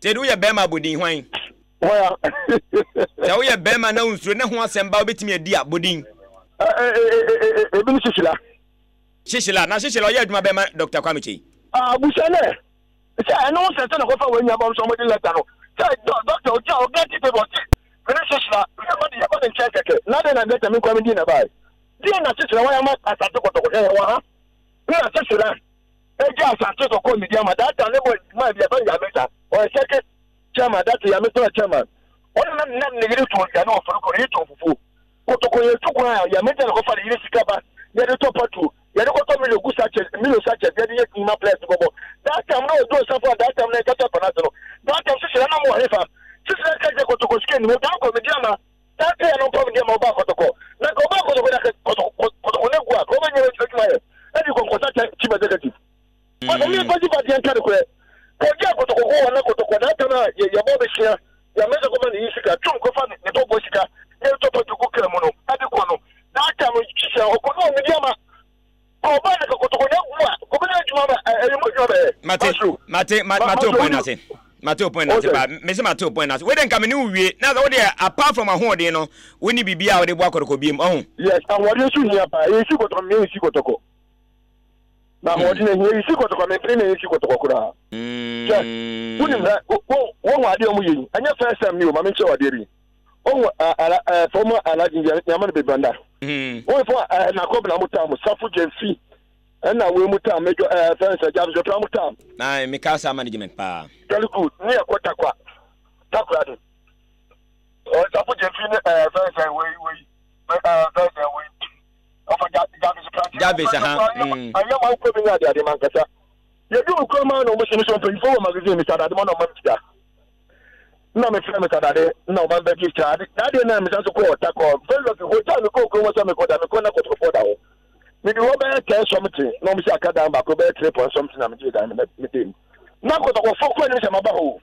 Sɛ de woyɛ bɛrima abɔdin hwan? Hwan a? Sɛ woyɛ bɛrima na wonsuro ne ho asɛm ba wobɛtumi adi a bɔdin. Ebi ne Sisila. Sisila, na Sisila ɔyɛ adwuma bɛn ma Doctor Kwame Kyei? Ah, busa nɛ. Sɛ ɛno ho sɛ sɛ na kɔfa wɔn nyabam sɛ wɔde lɛta no. Sɛ dɔkta ogyina hɔ gate paper ɔse me ne Sisila yɛba de yɛba ne nkyɛn kɛkɛ. Na adɛn na lɛta me nkwa me din na ɛbae? Deɛn na Sisila wayɛ ama Asante Kɔtɔkɔ? Hwɛ yɛwɔ ha. Na Sisila agya Asante Kɔkɔ medi ama that time ne boy man bi yɛfrɛ no Yamesa ɔyɛ circuit chairman that Yamesa ɔyɛ chairman. Ɔno na na ne yere tɔn aduane wɔ Foriko ne yere tɔn fufuo. Kotoko yɛ tu kwan a yɛ mɛgya na kɔfa ne yere sika ba yɛde tɔ patrol yɛde kɔtɔ milo gu sachet milo sachet yɛde yɛ adwuma players no kɔbɔ that time na ɔdɔ osafo a that time na ɛkata kɔ n'ase no that time sisira na mo wɔ hefa sisira ka kyerɛ kotoko sika ni mo dan kɔ medi ama that player no mpɔ medi ama ɔba kotoko na ka ɔba kotoko na kotoko kotoko na gu a ka ɔbɛnyɛ adwuma yɛ ɛde kɔnkɔsa chief executive. Ɔsɛ mi kɔsi ba deɛ nka no korɛ. Kɔgye akotoko ko wɔ na kotoko na ata na yɛ yɛ bɔ bɛhyia yɛ mɛsɛ kɔma ne yi sika twom kɔfa ne ne bɔbɔ sika yɛ tɔ patu gu kaa mu no ɛde kɔ no na ata no hyehyɛ ɔkɔ no ɔmedi ama kɔba ne kotoko na gu a kɔbɛ na adwuma ba ɛyɛ mo adwuma bɛyɛ. Mate mate mate o point ase mate o point ase ba mese mate o point ase wei de nka me ne wo wie na sɛ wo deɛ apart from ahoɔden no wo ni biribi a wode boa kɔtɔkɔ biem ɔho. Yes ahoɔden nso hia paa yɛnsi kɔtɔkɔ mmea nsi kɔtɔkɔ. Na ahoɔden ahia yi si kɔtɔkɔ mempene na ɛnsi kɔtɔkɔ koraa. Hwɛ, wonim hɛ, wohu adeɛ ɔmo yɛ yi, ɛnyɛ first time ni o, ma menkyerɛ wo adeɛ bi. Wohu ala ɛɛ fɔm alagye deɛ nyama no bebranda. Wohu fɔm ɛɛ nakɔbena mo tam, safo gyamfi, ɛna wei mo tam, medwo ɛɛ fɛn sɛ gyabs dɔpra mo tam. Na meka saa management paa. Very good, ne ɛkɔ takwa, takora de. Safo gyamfi ne ɛɛ fɛn sɛ wei wei, ɛɛ fɛn sɛ wei. Jarvis ha. Mm. Ɛnyɛ ma wokɔ bi nyɛ adeade ma nkasa. Yɛdu wo kurom a na ɔmo hyɛ me sɛ mpanyinfoɔ wɔ magazine Mr. Dade ma na ɔma me sika. Na mefrɛ Mr. Dade na ɔma me bɛgye sika. Ade dadeɛ na mesan so kɔɔ Takɔ. Very lucky hotel mekɔɔ kurom hɔ sɛ mekɔ da mekɔ na kɔtɔkɔfoɔ da hɔ. Mede hɔ bɛyɛ 10 something na ɔmo sɛ aka dan baako bɛyɛ 3 point something na megyee dan no mede mu. Na kɔtɔkɔfoɔ kɔ anim sɛ maba hɔ o.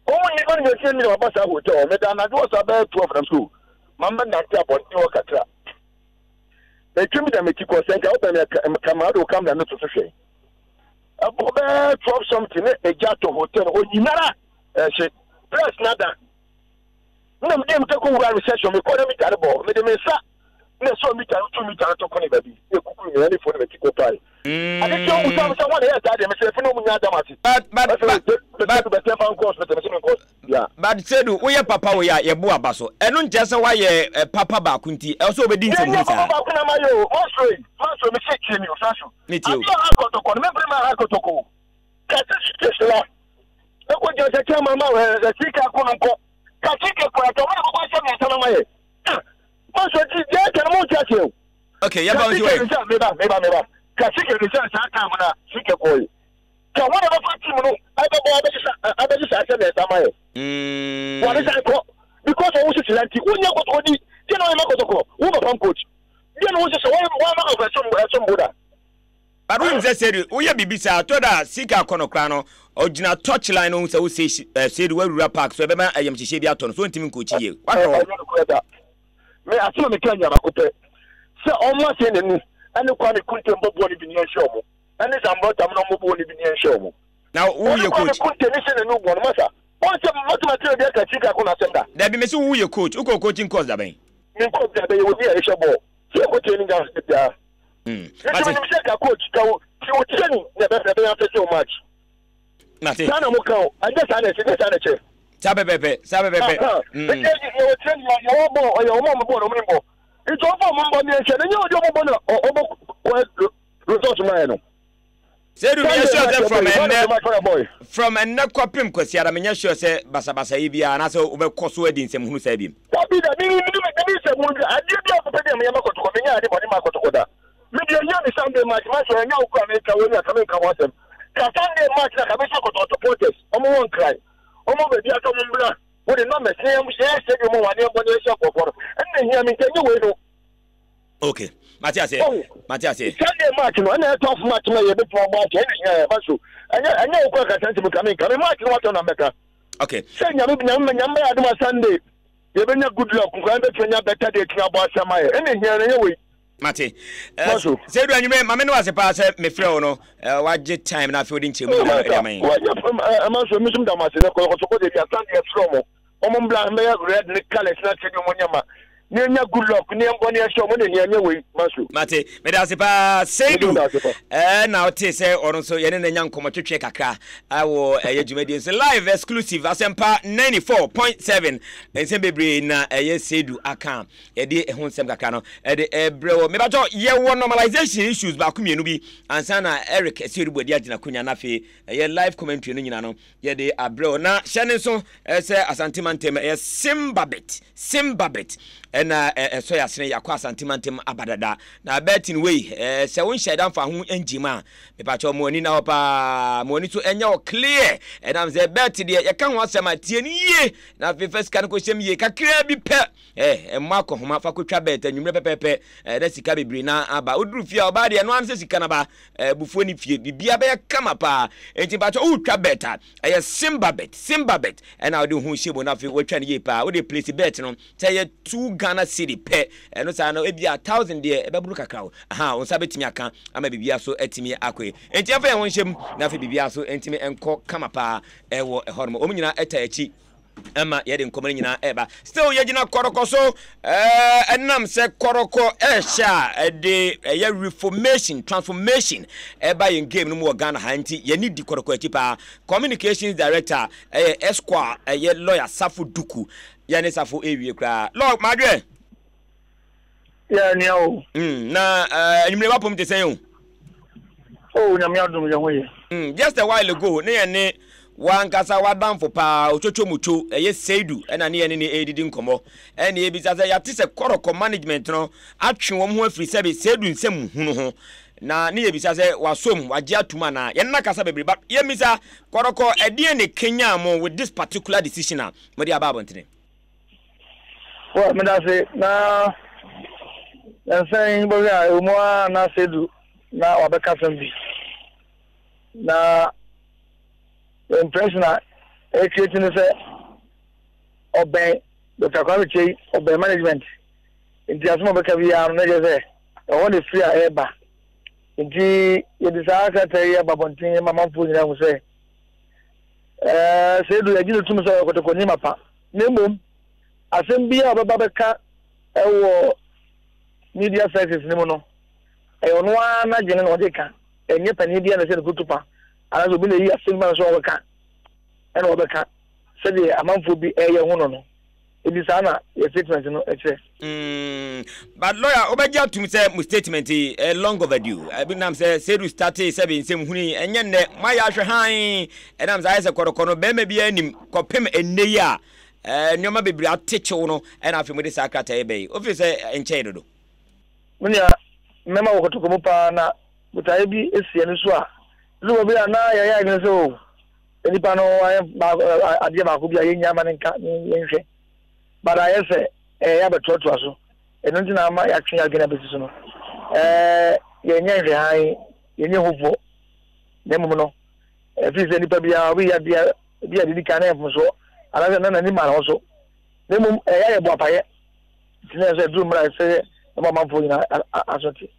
Wɔn nni wɔn nyɛ mi na wɔba saa hotel hɔ. Meda anadwo hɔ saa bɛyɛ 12 nam so ma mɛnante abɔnten hɔ kakra. Metwi mi da m'akyi kɔ sɛ nka wobɛn me ka ma wode wo kamera no to so hwɛ. Ɛbɔ bɛyɛ 12 something ne egya tɔ hotel hɔ nyinara ɛhye. Press nada. Na mede mmirika kɔwuraa reception, mekɔɔ na mita no bɔ hɔ. Mede me nsa na ɛsɔɔ mita no too mita no to kɔne baabi, na ɛkukuu me, ɛne fo ne m'ati kɔpae. Ade kye wɔn busaa me sɛ, Hwan na ɛyɛɛ saa deɛ? Mese, Ɛfiri na wɔn nyinaa da m'ase. But, but, Ɛsɛ but, sɛ but, bɛtɛ bɛtɛ mfa nkɔ hospital, mese menkɔ yeah. But Sedu, woyɛ papa wei a, yɛbo aba so. Ɛno nkyerɛ sɛ woayɛ eh, papa baako nti, ɛwɔ sɛ wobɛdi Deɛ nsɛmhunu nyɛ papa saa. baako na mayɛ o, mansuro yi, mansuro, mese tie me o, Sanso. Metie o. Adeɛ a ha kɔtɔkɔ no, mempere ma ha kɔtɔkɔ o. Kase sisi la, ɛkɔ gyina sɛ kyɛn ma ma ɛ sika ko no nkɔ. Kasike kura tɔ wɔn bɛbɔ ahyɛ mmiɛnsa na mayɛ. Ah, mansuro ti deɛ ɛka no mo nti aseɛ o. Okay, yɛmfa wo nsi Kasike wɔ ne sɛ meba meba meba. Kasike ne sɛ saa time na sika kɔɔ yi. Ka wɔn a bɛfa team no ɛbɛbɔ abɛgye sa abɛgye saa ahyɛ mmiɛnsa ma yɛ. Wɔde san kɔ because ɔwɔ sisi la nti wonyɛ kɔtɔkɔ di deɛ na ɔyɛ ma kɔtɔkɔ wo papa coach deɛ na wo sisi wɔn wɔn ma kɔtɔkɔ ɛsom ɛsom boda. But wonim sɛ Sedu woyɛ biribi saa tɔ da a sika akɔ no koraa no ɔgyina touch line no hu sɛ wo Sedu woawura park so ɛbɛma ayamhyehyeɛ bi atɔ no so ɔntumi nkɔkyi yie wahwɛ hɔ. Ɛnyɛ nokorɛ da. Me asɛm a meka nyɛ baako pɛ sɛ ɔmma sɛ nanu ɛne Kwame Kunte mbɔ bɔɔl no bi ne yɛnhwɛ ɔmo ɛne Zambrota mo na ɔmo bɔɔl no bi ne yɛnhwɛ ɔmo. Na Ɔne woyɛ Kwame coach. Kunte ne sɛ nanu bɔ no masa ɔn sɛ mɛtumi akyerɛ obi aka sika ko no asɛm da. Dabi mese woyɛ coach wokɔ coaching course da bɛn? Menkɔ bi da bɛyɛ obi a yɛhwɛ bɔɔl sɛ yɛkɔ training ground da biara. Mate. Nti menim sɛ ka coach ka wo ti wo training na ɛbɛ ɛbɛyɛ affect wo match. Mate. Saa na mo ka o, ɛnyɛ saa na ɛkyɛ, ɛnyɛ saa na ɛkyɛ. Saa pɛpɛpɛ, saa pɛpɛpɛ. Nti yɛwɔ training yɛ yɛwɔ bɔ ɔyɛ wɔn a wɔn bɔ na wɔn ni bɔ. Nti wɔn fɔ wɔn bɔ mmiɛnsa na nyɛ wɔn de wɔn bɔ na ɔbɔ kɔ results maa yɛ no. Sedu menyɛ sure sɛ from ɛnnɛ from ɛnnɛ kɔpem Kwasiada menyɛ sure sɛ basabasayɛ biara anaasɛ wobɛkɔ so adi nsɛmhunu saa biom. Dabi dabi me me me nsɛmhunu bi adeɛ bi a papa bi a meyɛ ma kɔtɔkɔ menyɛ ade bɔne ma kɔtɔkɔ da me deɛ hia me Sunday match ma sɛ ɛnyɛ wo kora meka wei a ka menka ho asɛm ka Sunday match na ka bɛhyɛ kɔtɔkɔ supporters ɔmo wɔ nkran ɔmo baabi asɛ ɔmo mbra wode numbers ne yɛn yɛn stadium wɔ adeɛ bɔ ne yɛhyɛ nkɔfoɔ no ɛnna hia me nka nyɛ wei no. Okay, mate aseɛ, Oh, mate aseɛ. Sunday match no, ɛna ɛtɔ match ma yɛbɛtumi abɔ akyɛ, ɛna hia ɛba so. Ɛnyɛ ɛnyɛ wo kɔ akasa nti meka menka, me match no watɔ na mbɛka. Okay. Sɛ nyame nyame nyame bɛyɛ adom a Sunday yɛbɛnya good luck nkora bɛtumi anya better day tumi abɔ asɛm ayɛ, ɛna hia no ɛnyɛ wei. Mate. Sɛ edu anwummerɛ, ma me ne wase paa sɛ mefrɛ wo no, wagye time na afei wode nkyerɛmu nyinaa ɛde ama yɛn. Wagye ɛma so, mesom da mo ase na kɔsɔkɔsɔ deɛ bia Sunday yɛfrɛ mo. Wɔn mbra mbɛyɛ red ne colours na sɛdeɛ wɔn nyɛ ma ne yɛnya good luck ne yɛn bɔ ne yɛn hyɛ wɔn ne hia nyɛ wei ma so. Mate, meda ase paa Seidu. Ɛɛ na ɔte sɛ ɔno nso yɛne no anya nkɔmmɔ twetwe kakra wɔ ɛyɛ dwumadie nso live exclusive Asɛmpa 94.7 nsɛm bebree na ɛyɛ Seidu aka yɛde ɛho nsɛm kakra no ɛde ɛbrɛ wɔ mebatɔ yɛwɔ normalization issues baako mmienu bi ansa na Eric Seidu Boadi agyina konya na afei ɛyɛ live commentary no nyina no Yɛde abrɛ wo. Na hyɛ ne nso sɛ Asante mantam ɛyɛ Simbabit, Simbabit ɛna ɛsɔ yɛ asene yɛakɔ Asante mantam aba dada. Na betting wei sɛ wo nhyɛ da mfa ho ngyim a, mepakyɛw mo ani na hɔ paa, mo ani so ɛnyɛ wo clear. Ɛnam sɛ bet deɛ yɛka ho asɛm a tie no yie na afei fa sika no kɔhyɛm yie kakraa bi pɛ. Eh, mmɔ akɔhoma fa kɔtwa bet anwummerɛ pɛpɛɛpɛ eh, na sika bebree na aba. Woduru fie a ɔbaa deɛ ɛno ara ne sɛ sika no aba. Abufuo ne fie biribiara bɛyɛ kama paa. Enti mpakyɛ wotwa bet a, ɛyɛ Simba bet, Simba bet ɛna wode ho hyɛ mu na afei watwa no yie paa. Wode place bet no sɛ ɛyɛ 2 Ghana cedi pɛ, ɛno saa no ebia 1000 deɛ ɛbɛboro kakra o. Aha, wo nsa bɛtumi aka ama biribiara so atumi akɔ yie. Enti yɛmfa yɛn ho nhyɛ mu na afei biribiara so ntumi nkɔ kama paa ɛwɔ ɛhɔ nom. Wɔn nyinaa ɛta akyi. Ɛma yɛde nkɔmɔ no nyinaa ɛba. Still yɛgyina kɔrɔkɔ so ɛnam sɛ kɔrɔkɔ ɛhyɛ a ɛde ɛyɛ reformation transformation ɛba yɛn game no mu wɔ Ghana ha nti yɛne di kɔrɔkɔ akyi paa. Communications director ɛyɛ Esquire ɛyɛ lawyer Safo Duku yɛne Safo ɛwie koraa. Law madwɛ. Yɛ nua o. Na anwummerɛ wapom te sɛn o? Oh, nyame adom yɛ ho yɛ. Just a while ago ne yɛ ne wankasa wadamfo paa Otwotwo Mucho ɛyɛ Seidu ɛna ne yɛ ne ne ɛredidi nkɔmmɔ ɛna yɛbisa sɛ yɛate sɛ kɔrɔkɔ management no atwe wɔn ho afiri sɛbe Seidu nsɛm hunu ho na ne yɛbisa sɛ wasom wagye atum anaa yɛn nna kasa bebree but yɛmmisa kɔrɔkɔ ɛdeɛn ne kenyan mo with this particular decision a mode aba abɔntene? Well, meda ase na nsɛn bɔhwɛ a ɛwɔ mu ara na Sedu na wabɛka asɛm bi. Na impression a ɛcreate ne sɛ ɔbɛn Dr. Kwame Kyei, ɔbɛn management. Nti asɛm a ɔbɛka biara no na kyerɛ sɛ ɛhɔ na ɛfiri a ɛreba. Nti yɛde saa krataa yi aba abɔnten ma amanfoɔ nyinaa hu sɛ ɛɛ Sedu yɛgye no tom sɛ ɔyɛ kɔtɔkɔni mapa. Na mmom. Asɛm biara a ɔbɛba bɛka wɔ media services no mu no, ɛyɛ ɔno ara n'adwene na ɔde ka. Ɛnyɛ panin biara na ɛsɛ ne kutupa anaasɛ obi na eyi asɛm bi ma no sɛ ɔnkɔka ɛna ɔbɛka sɛdeɛ amanfoɔ bi ɛyɛ ho no no. Enti saa na yɛ statement no kyerɛ. Mm, but lawyer, wobɛgye atum sɛ mo statement yi eh, long overdue. Ebi nam sɛ Sedu startee sɛ bi nsɛm hunu yi, ɛnyɛ nnɛ, moayɛ ahwɛ hann. Ɛnam sɛ ayɛ sɛ kɔdɔkɔ no, bɛrima biara nim kɔpem ɛnnɛ yi a eh, nneɛma bebree ate kyew no, ɛna afei mode saa krataa yi bɛyi. Wofiri sɛ nkyɛe dodo. Me nua, mmarima wɔ kɔtɔkɔ mu paa na botaeɛ bi si ani so a, ɛdu baabi a na yɛyɛ adwene sɛ o, Nipa no ayɛ baako adeɛ baako bi a yɛnnya ma no nka ne yɛnhwɛ but ayɛ sɛ ɛyɛ abɛtoatoa so ɛno nti na ama yɛatwe yɛn adwene abɛsi so no ɛɛ yɛnyɛ nhwɛhan yɛnyɛ hufoɔ na mmom no ɛfiri sɛ nipa biara obi yɛ adeɛ bi a didi kan na yɛ mfomsoɔ anaasɛ na n'ani ma ne ho so na mmom ɛyɛ ayɛ boapayɛ Nti na ɛsɛ duru mmerɛ a ɛsɛ sɛ ɛma amanfoɔ nyinaa aso te.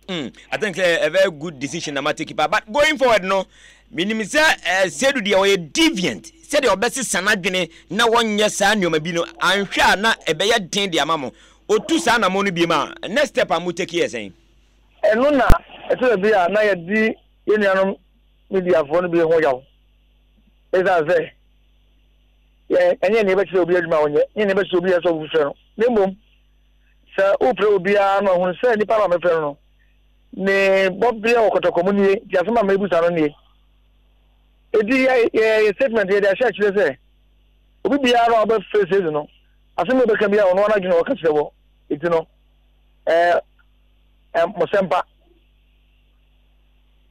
I think sɛ a very good decision na ma take pa but going forward no menim sɛ eh, Sedu deɛ ɔyɛ deviant sɛdeɛ ɔbɛsesa n'adwene na wɔnyɛ saa nneɛma bi no anhwɛ a na ɛbɛyɛ den de ama mo ɔtu saa anamɔ no biem a next step a mo take yɛ sɛn? Ɛno na ɛtɔ da bi a na yɛdi yɛn nuanom mediafoɔ no bi ho yaw ɛsiane sɛ Yɛn, ɛnyɛ nea yɛbɛkyerɛ obi adwuma a ɔnyɛ, nyɛ nea yɛbɛkyerɛ obi a ɛsɛ sɛ ɔfrɛ no, na mmom sɛ wofrɛ obiara no ahunu sɛ nipa no a mefrɛ no no, ne bɔbea wɔ kɔtɔkɔ mu nie, nti asɛm a mebusa no nie. Enti yɛ yɛ statement yɛde ahyɛ akyerɛ sɛ obi biara no a ɔbɛfrɛ sales no, asɛm a ɔbɛka biara ɔno ara n'adwene na ɔka kyerɛ wɔ. Enti no, ɛɛ, mo sɛmpa.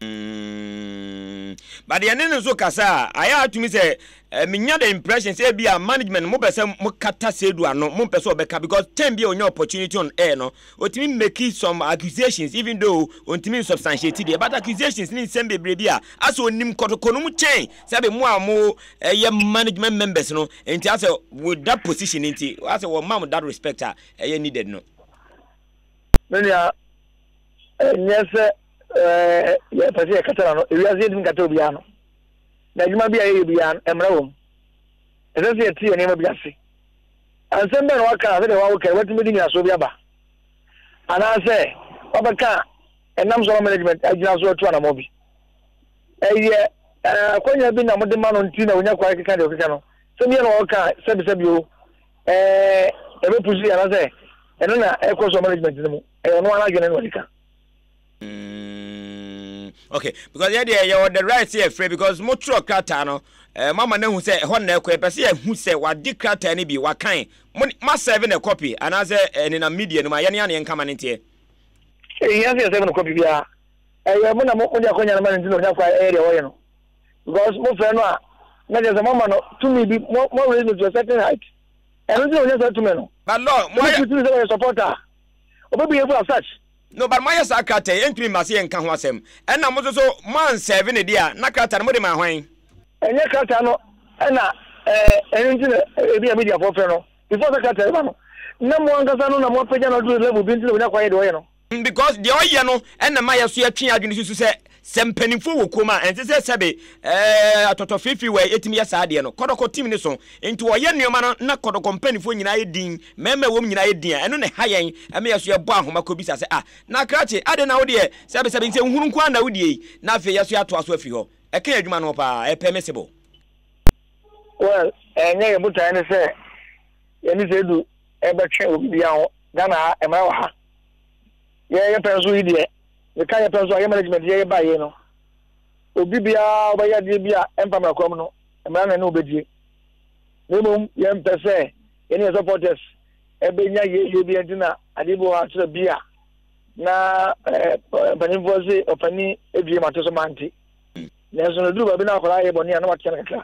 Mm, but yɛne no nso kasa a, ayɛ a tumi sɛ eh, menya the impression sɛ ebi a management mo pɛ sɛ mo kata Sedu ano, mo mpɛ sɛ ɔbɛka because time bi a onya opportunity on air no, otumi make some accusations even though ontumi substantiate deɛ, but accusations ne nsɛm bebree bi a asɛ onim kɔtɔkɔ no mu kyɛn sɛ be mo a mo ɛyɛ management members no, nti asɛ with that position nti asɛ wɔn ma mo that respect a ɛyɛ needed no. Me nua, ɛnyɛ sɛ ɛɛ yɛpɛ sɛ yɛkata n'ano. Ewiase yɛntumi nkata obiara ano. Na adwuma bi a yɛyɛ biara no, mmara wɔ mu. Ɛsɛ sɛ yɛte yɛn nneɛma bi ase. Nsɛm bɛn na waka a sɛdeɛ wawo kɛn watumi de nyinasoɔ bi aba? Anaasɛ wabɛka a ɛnam so ama management agyina so atu anammɔn bi? Ɛyɛ akwanya bi na mode ma no nti na onya kwan keka deɛ ɔkeka no. Sɛm yɛ na ɔka a sɛbisɛbi o, ɛɛ ɛbɛpusu yɛ anaasɛ ɛno na ɛkɔ so management no mu. Ɛyɛ ɔno ara adwene na ɔde ka. Mm, okay, because yɛ deɛ yɛwɔ the right sɛ yɛfrɛ because mo twerɛ krataa no eh, mo ama no ahu sɛ ɛhɔ na ɛkɔ yɛpɛ sɛ yɛhu sɛ wagye krataa no bi wakan mo ma serve no copy anaasɛ eh, nenam media no mu a yɛne ana yɛnka ma no nteɛ. Ɛhia sɛ yɛsɛve no copy biara. Ɛyɛ mo na mo de akɔnya no ma no nti na ɔnya kwa ɛyɛ deɛ ɔyɛ no because mo frɛ no a na kyerɛ sɛ mo ama no tumi bi mo mo raise no to a certain height ɛno nti na ɔnya saa tumi no. But law mo ayɛ. Sɛ mo tumi sɛ ɔyɛ supporter a ɔbɛ behave as such. No but moayɛ saa krataa yi ɛntumi mma sɛ yɛnka ho asɛm. Ɛna mo nso so moansɛve no deɛ a na krataa no mode maa hwan? Ɛnyɛ krataa no ɛna ɛɛ ɛno nti na ebi a mediafoɔ frɛ no before sɛ krataa yi ba no na mo ankasa no na mo apagya no aduru level bi nti na onya kwan yɛ deɛ ɔyɛ no. Because deɛ ɔyɛ no ɛna ɛma yɛso yɛtwe yɛn adwene susu sɛ sɛ mpanimfoɔ wɔ kurom a ɛnsɛ sɛ sɛbe ɛɛ atɔtɔfeefee wɔ ɛtumi yɛ saa adeɛ no. Kɔdɔkɔ team no so nti ɔyɛ nneɛma no na kɔdɔkɔ mpanimfoɔ nyinaa yɛ din Mmarima a ɛwɔ mu nyinaa yɛ din a ɛno na ɛha yɛn ma yɛn nso yɛbɔ ahoma kɔbisa sɛ, Ah, na krakye, adɛn na wo deɛ sɛbesɛbe nsɛnhunu nko ara na wodie yi? Na afei yɛn nso yɛatoa so afiri hɔ. Ɛka yɛn adwuma no ho paa. Ɛyɛ permissible. Well, ɛnyɛ yɛn botaeɛ ne sɛ yɛne Seidu rebɛtwe obi biara ho. Ghana ha, mmara wɔ ha. Yɛn yɛ pɛ nso yi deɛ, meka yɛ pɛ nso a, yɛ management yɛyɛ baeɛ yi no, obi biara ɔbɛyɛ adeɛ bi a ɛmfa mmara kwan mu no, mmara na ɛne wo bɛdie. Na mmom yɛmpɛ sɛ yɛne yɛn supporters ɛbɛnya yieyie bi nti na adeɛ bi wɔ hɔ akyerɛ bi a na mpanimfoɔ se ɔpani adue ma to so mante nanso no duru baabi na akwadaa yɛ bɔne a na watea no kakra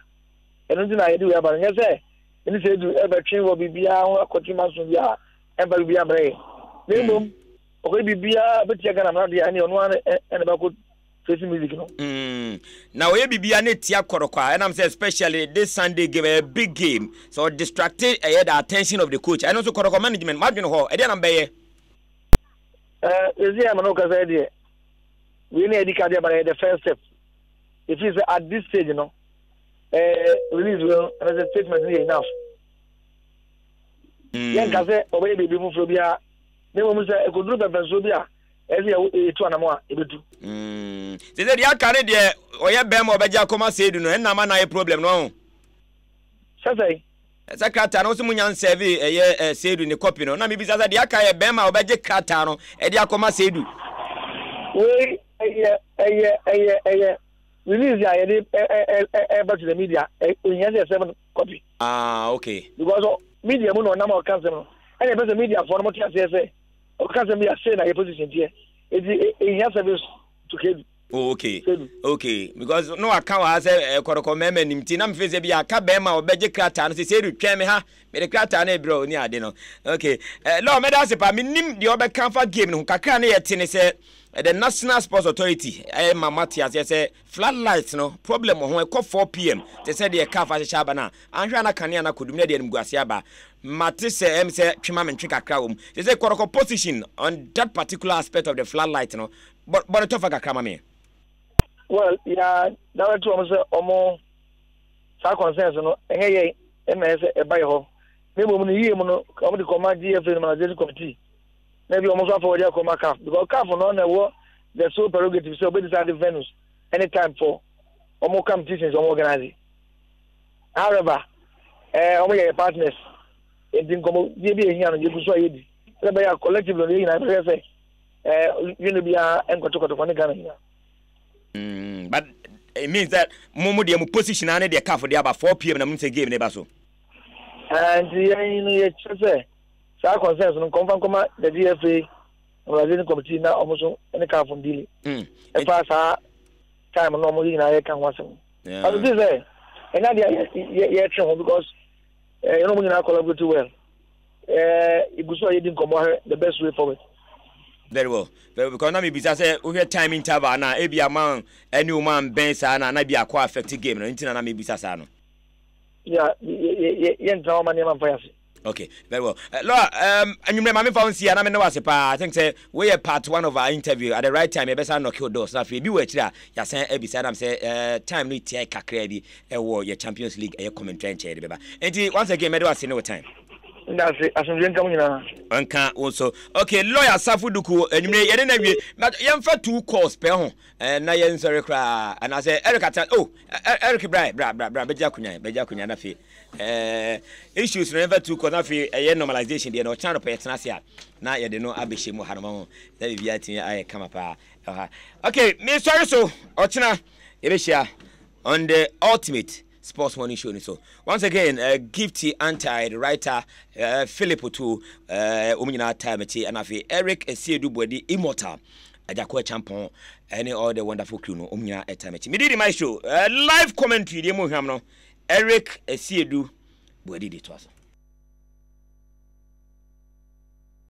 ɛno nti na yɛde wei aba no nyɛ sɛ ɛne sɛ edu ɛbɛtwe wɔ biribiara ho akɔtwe ma so biara ɛmfa biribiara mmerɛ yɛ na mmom ɔkɔyɛ biribiara bɛtia Ghana mmara deɛ ɛne ɔno ara ɛna bɛkɔ facing music no. Mm, na ɔyɛ biribiara ne tia kɔrɔkɔ a ɛnam sɛ especially this Sunday game ɛyɛ big game sɛ ɔdistracte ɛyɛ the attention of the coach ɛno nso kɔrɔkɔ management madwene hɔ ɛdeɛ na mbɛyɛ. Ɛɛ ezi a mene kasa deɛ wei na yɛdi ka deɛ ba yɛ the first step efi sɛ at this stage no ɛɛ release wei no ɛna sɛ statement no yɛ enough. Yɛnka sɛ ɔbɛyɛ biribi foforɔ biara, na mmom sɛ ɛkɔduru pɛmpɛnsoɔ bi a ɛsɛ sɛ yɛtu anamɔ a, yɛbɛtu. Sɛ sɛ deɛ aka ne deɛ ɔyɛ bɛrima ɔbɛgye akɔma Seidu no, ɛnna ama no ayɛ problem no ɔho. Sɛ sɛn? Sɛ krataa no, wo sɛ monya nsɛve ɛyɛ Seidu ne copy no, na mebisa sɛ deɛ aka yɛ bɛrima a ɔbɛgye krataa no ɛde akɔma Seidu. Wei ɛyɛ ɛyɛ ɛyɛ ɛyɛ release a yɛde ɛba to the media, ohia sɛ yɛsɛve no copy. Ah, okay. Because media mu na ɔnam a ɔka nsɛm no, ɛna ɛpɛ sɛ mediafoɔ no mote aseɛ sɛ ɔka nsɛm bi a sei na yɛ position teɛ, eti ehia service to kedu. Oh, okay. Sedu. Okay, because no waka wɔ ha sɛ eh, kɔrɔkɔ mmarima nim ti na mfe sɛ bi aka bɛrima a ɔbɛgye krataa no sɛ Sedu twɛn me ha mede krataa no ebrɛ ni ade no. Okay. Eh, lɔ mɛda ase pa menim deɛ ɔbɛka fa game no ho kakra ne yɛte ne sɛ eh, the National Sports Authority eh, ma mate aseɛ sɛ floodlight no problem wɔ ho ɛkɔ 4 pm te sɛ deɛ car fa hyehyɛ aba no a anhwɛ a na kanea no akɔdum na ɛde animguaseɛ aba. Mate sɛ ɛm sɛ twe ma mentwe kakra wɔ mu. Te sɛ kɔrɔkɔ position on that particular aspect of the floodlight no, bɔ bɔ no tɔfa kakra ma me. Well, yɛ direct wɔn sɛ wɔn saa concerns no ɛnyɛ yɛn ɛna ɛsɛ ɛba yɛ hɔ. Na mmom no yie mu no wɔn de kɔma GFA normalization committee na ebi wɔn nso afɔ wɔde akɔma CAF because CAF no na ɛwɔ the sole prerogative sɛ ɔbɛ decide venues anytime for wɔn competitions wɔn organize. However, eh, wɔn yɛ yɛ partners. Nti nkɔmmɔdie bi a ehia no yɛgu so a yɛdi. Sɛ ɛbɛyɛ a collectively no yɛn nyinaa yɛbɛhwɛ sɛ eh, yɛn biara nkɔtɔkɔtɔkɔ ne Ghana nyinaa. But it means that mo mo deɛ mo position ara ne deɛ CAF de aba 4 pm na mo sɛ game ne ba so. Eh, nti yɛn no yɛkyerɛ sɛ saa concerns no nkɔmfa nkɔma the GFA organization committee na wɔn nso ne CAF ndili. Ɛfa saa time no wɔn nyinaa yɛka ho asɛm. But it is sɛ ɛnyɛ adeɛ a yɛtwe ho because yɛn wɔn nyinaa collaborate well. Egu so a yɛdi nkɔmmɔ ahwɛ the best way forward. Very well. Very well. Because na mebisa sɛ wohwɛ time interval na ebi ama ɛne wɔn ambɛn saa na na bi akɔ affect game no nti na na mebisa saa no. Yeah, yɛntena hɔ ma nneɛma mfa yɛ ase. Okay, very well. Laura, anwummerɛ ma memfa wo nsi a na me ne wo ase paa. I think sɛ wei yɛ part one of our interview. At the right time yɛbɛsan knock your doors na afei ebi wɔ akyire a yɛasan abisa nam sɛ time no tiae kakraa bi ɛwɔ yɛ Champions League ɛyɛ commentary nkyɛn yɛde bɛba. Nti once again mɛde wo ase ne wo time. Ndase, asomdwe nka mo nyinaa. Nka wo nso. Okay, lawyer Safo Duku, anwummerɛ yɛne no awie. But yɛmfa two calls pɛ ho na yɛnsɔre koraa anaasɛ Eric ata oh Eric bra bra bra bra bɛgye akonnwa bɛgye akonnwa na afei Eh, issues no yɛmfa tu kɔ na afei ɛyɛ normalization deɛ no ɔkyena nɔpɛ yɛtena ase a na yɛde no abɛhyɛ mu ha no mahu na biribiara tumi ayɛ kama paa ɛwɔ ha. Okay, mesɔre so ɔkyena yɛbɛhyia on the ultimate sports morning show ni so. Once again, Gifty Anti, the writer, Philip Otuo, wɔn nyinaa taa m'akyi, ɛna afei Eric Esiedu Boadi, Immortal, Agyako Acheampong, ɛne all the wonderful crew no, wɔn nyinaa taa m'akyi. Medi di maestro, live commentary deɛ mu hwam no, Eric Asiedu Boadi de toa so.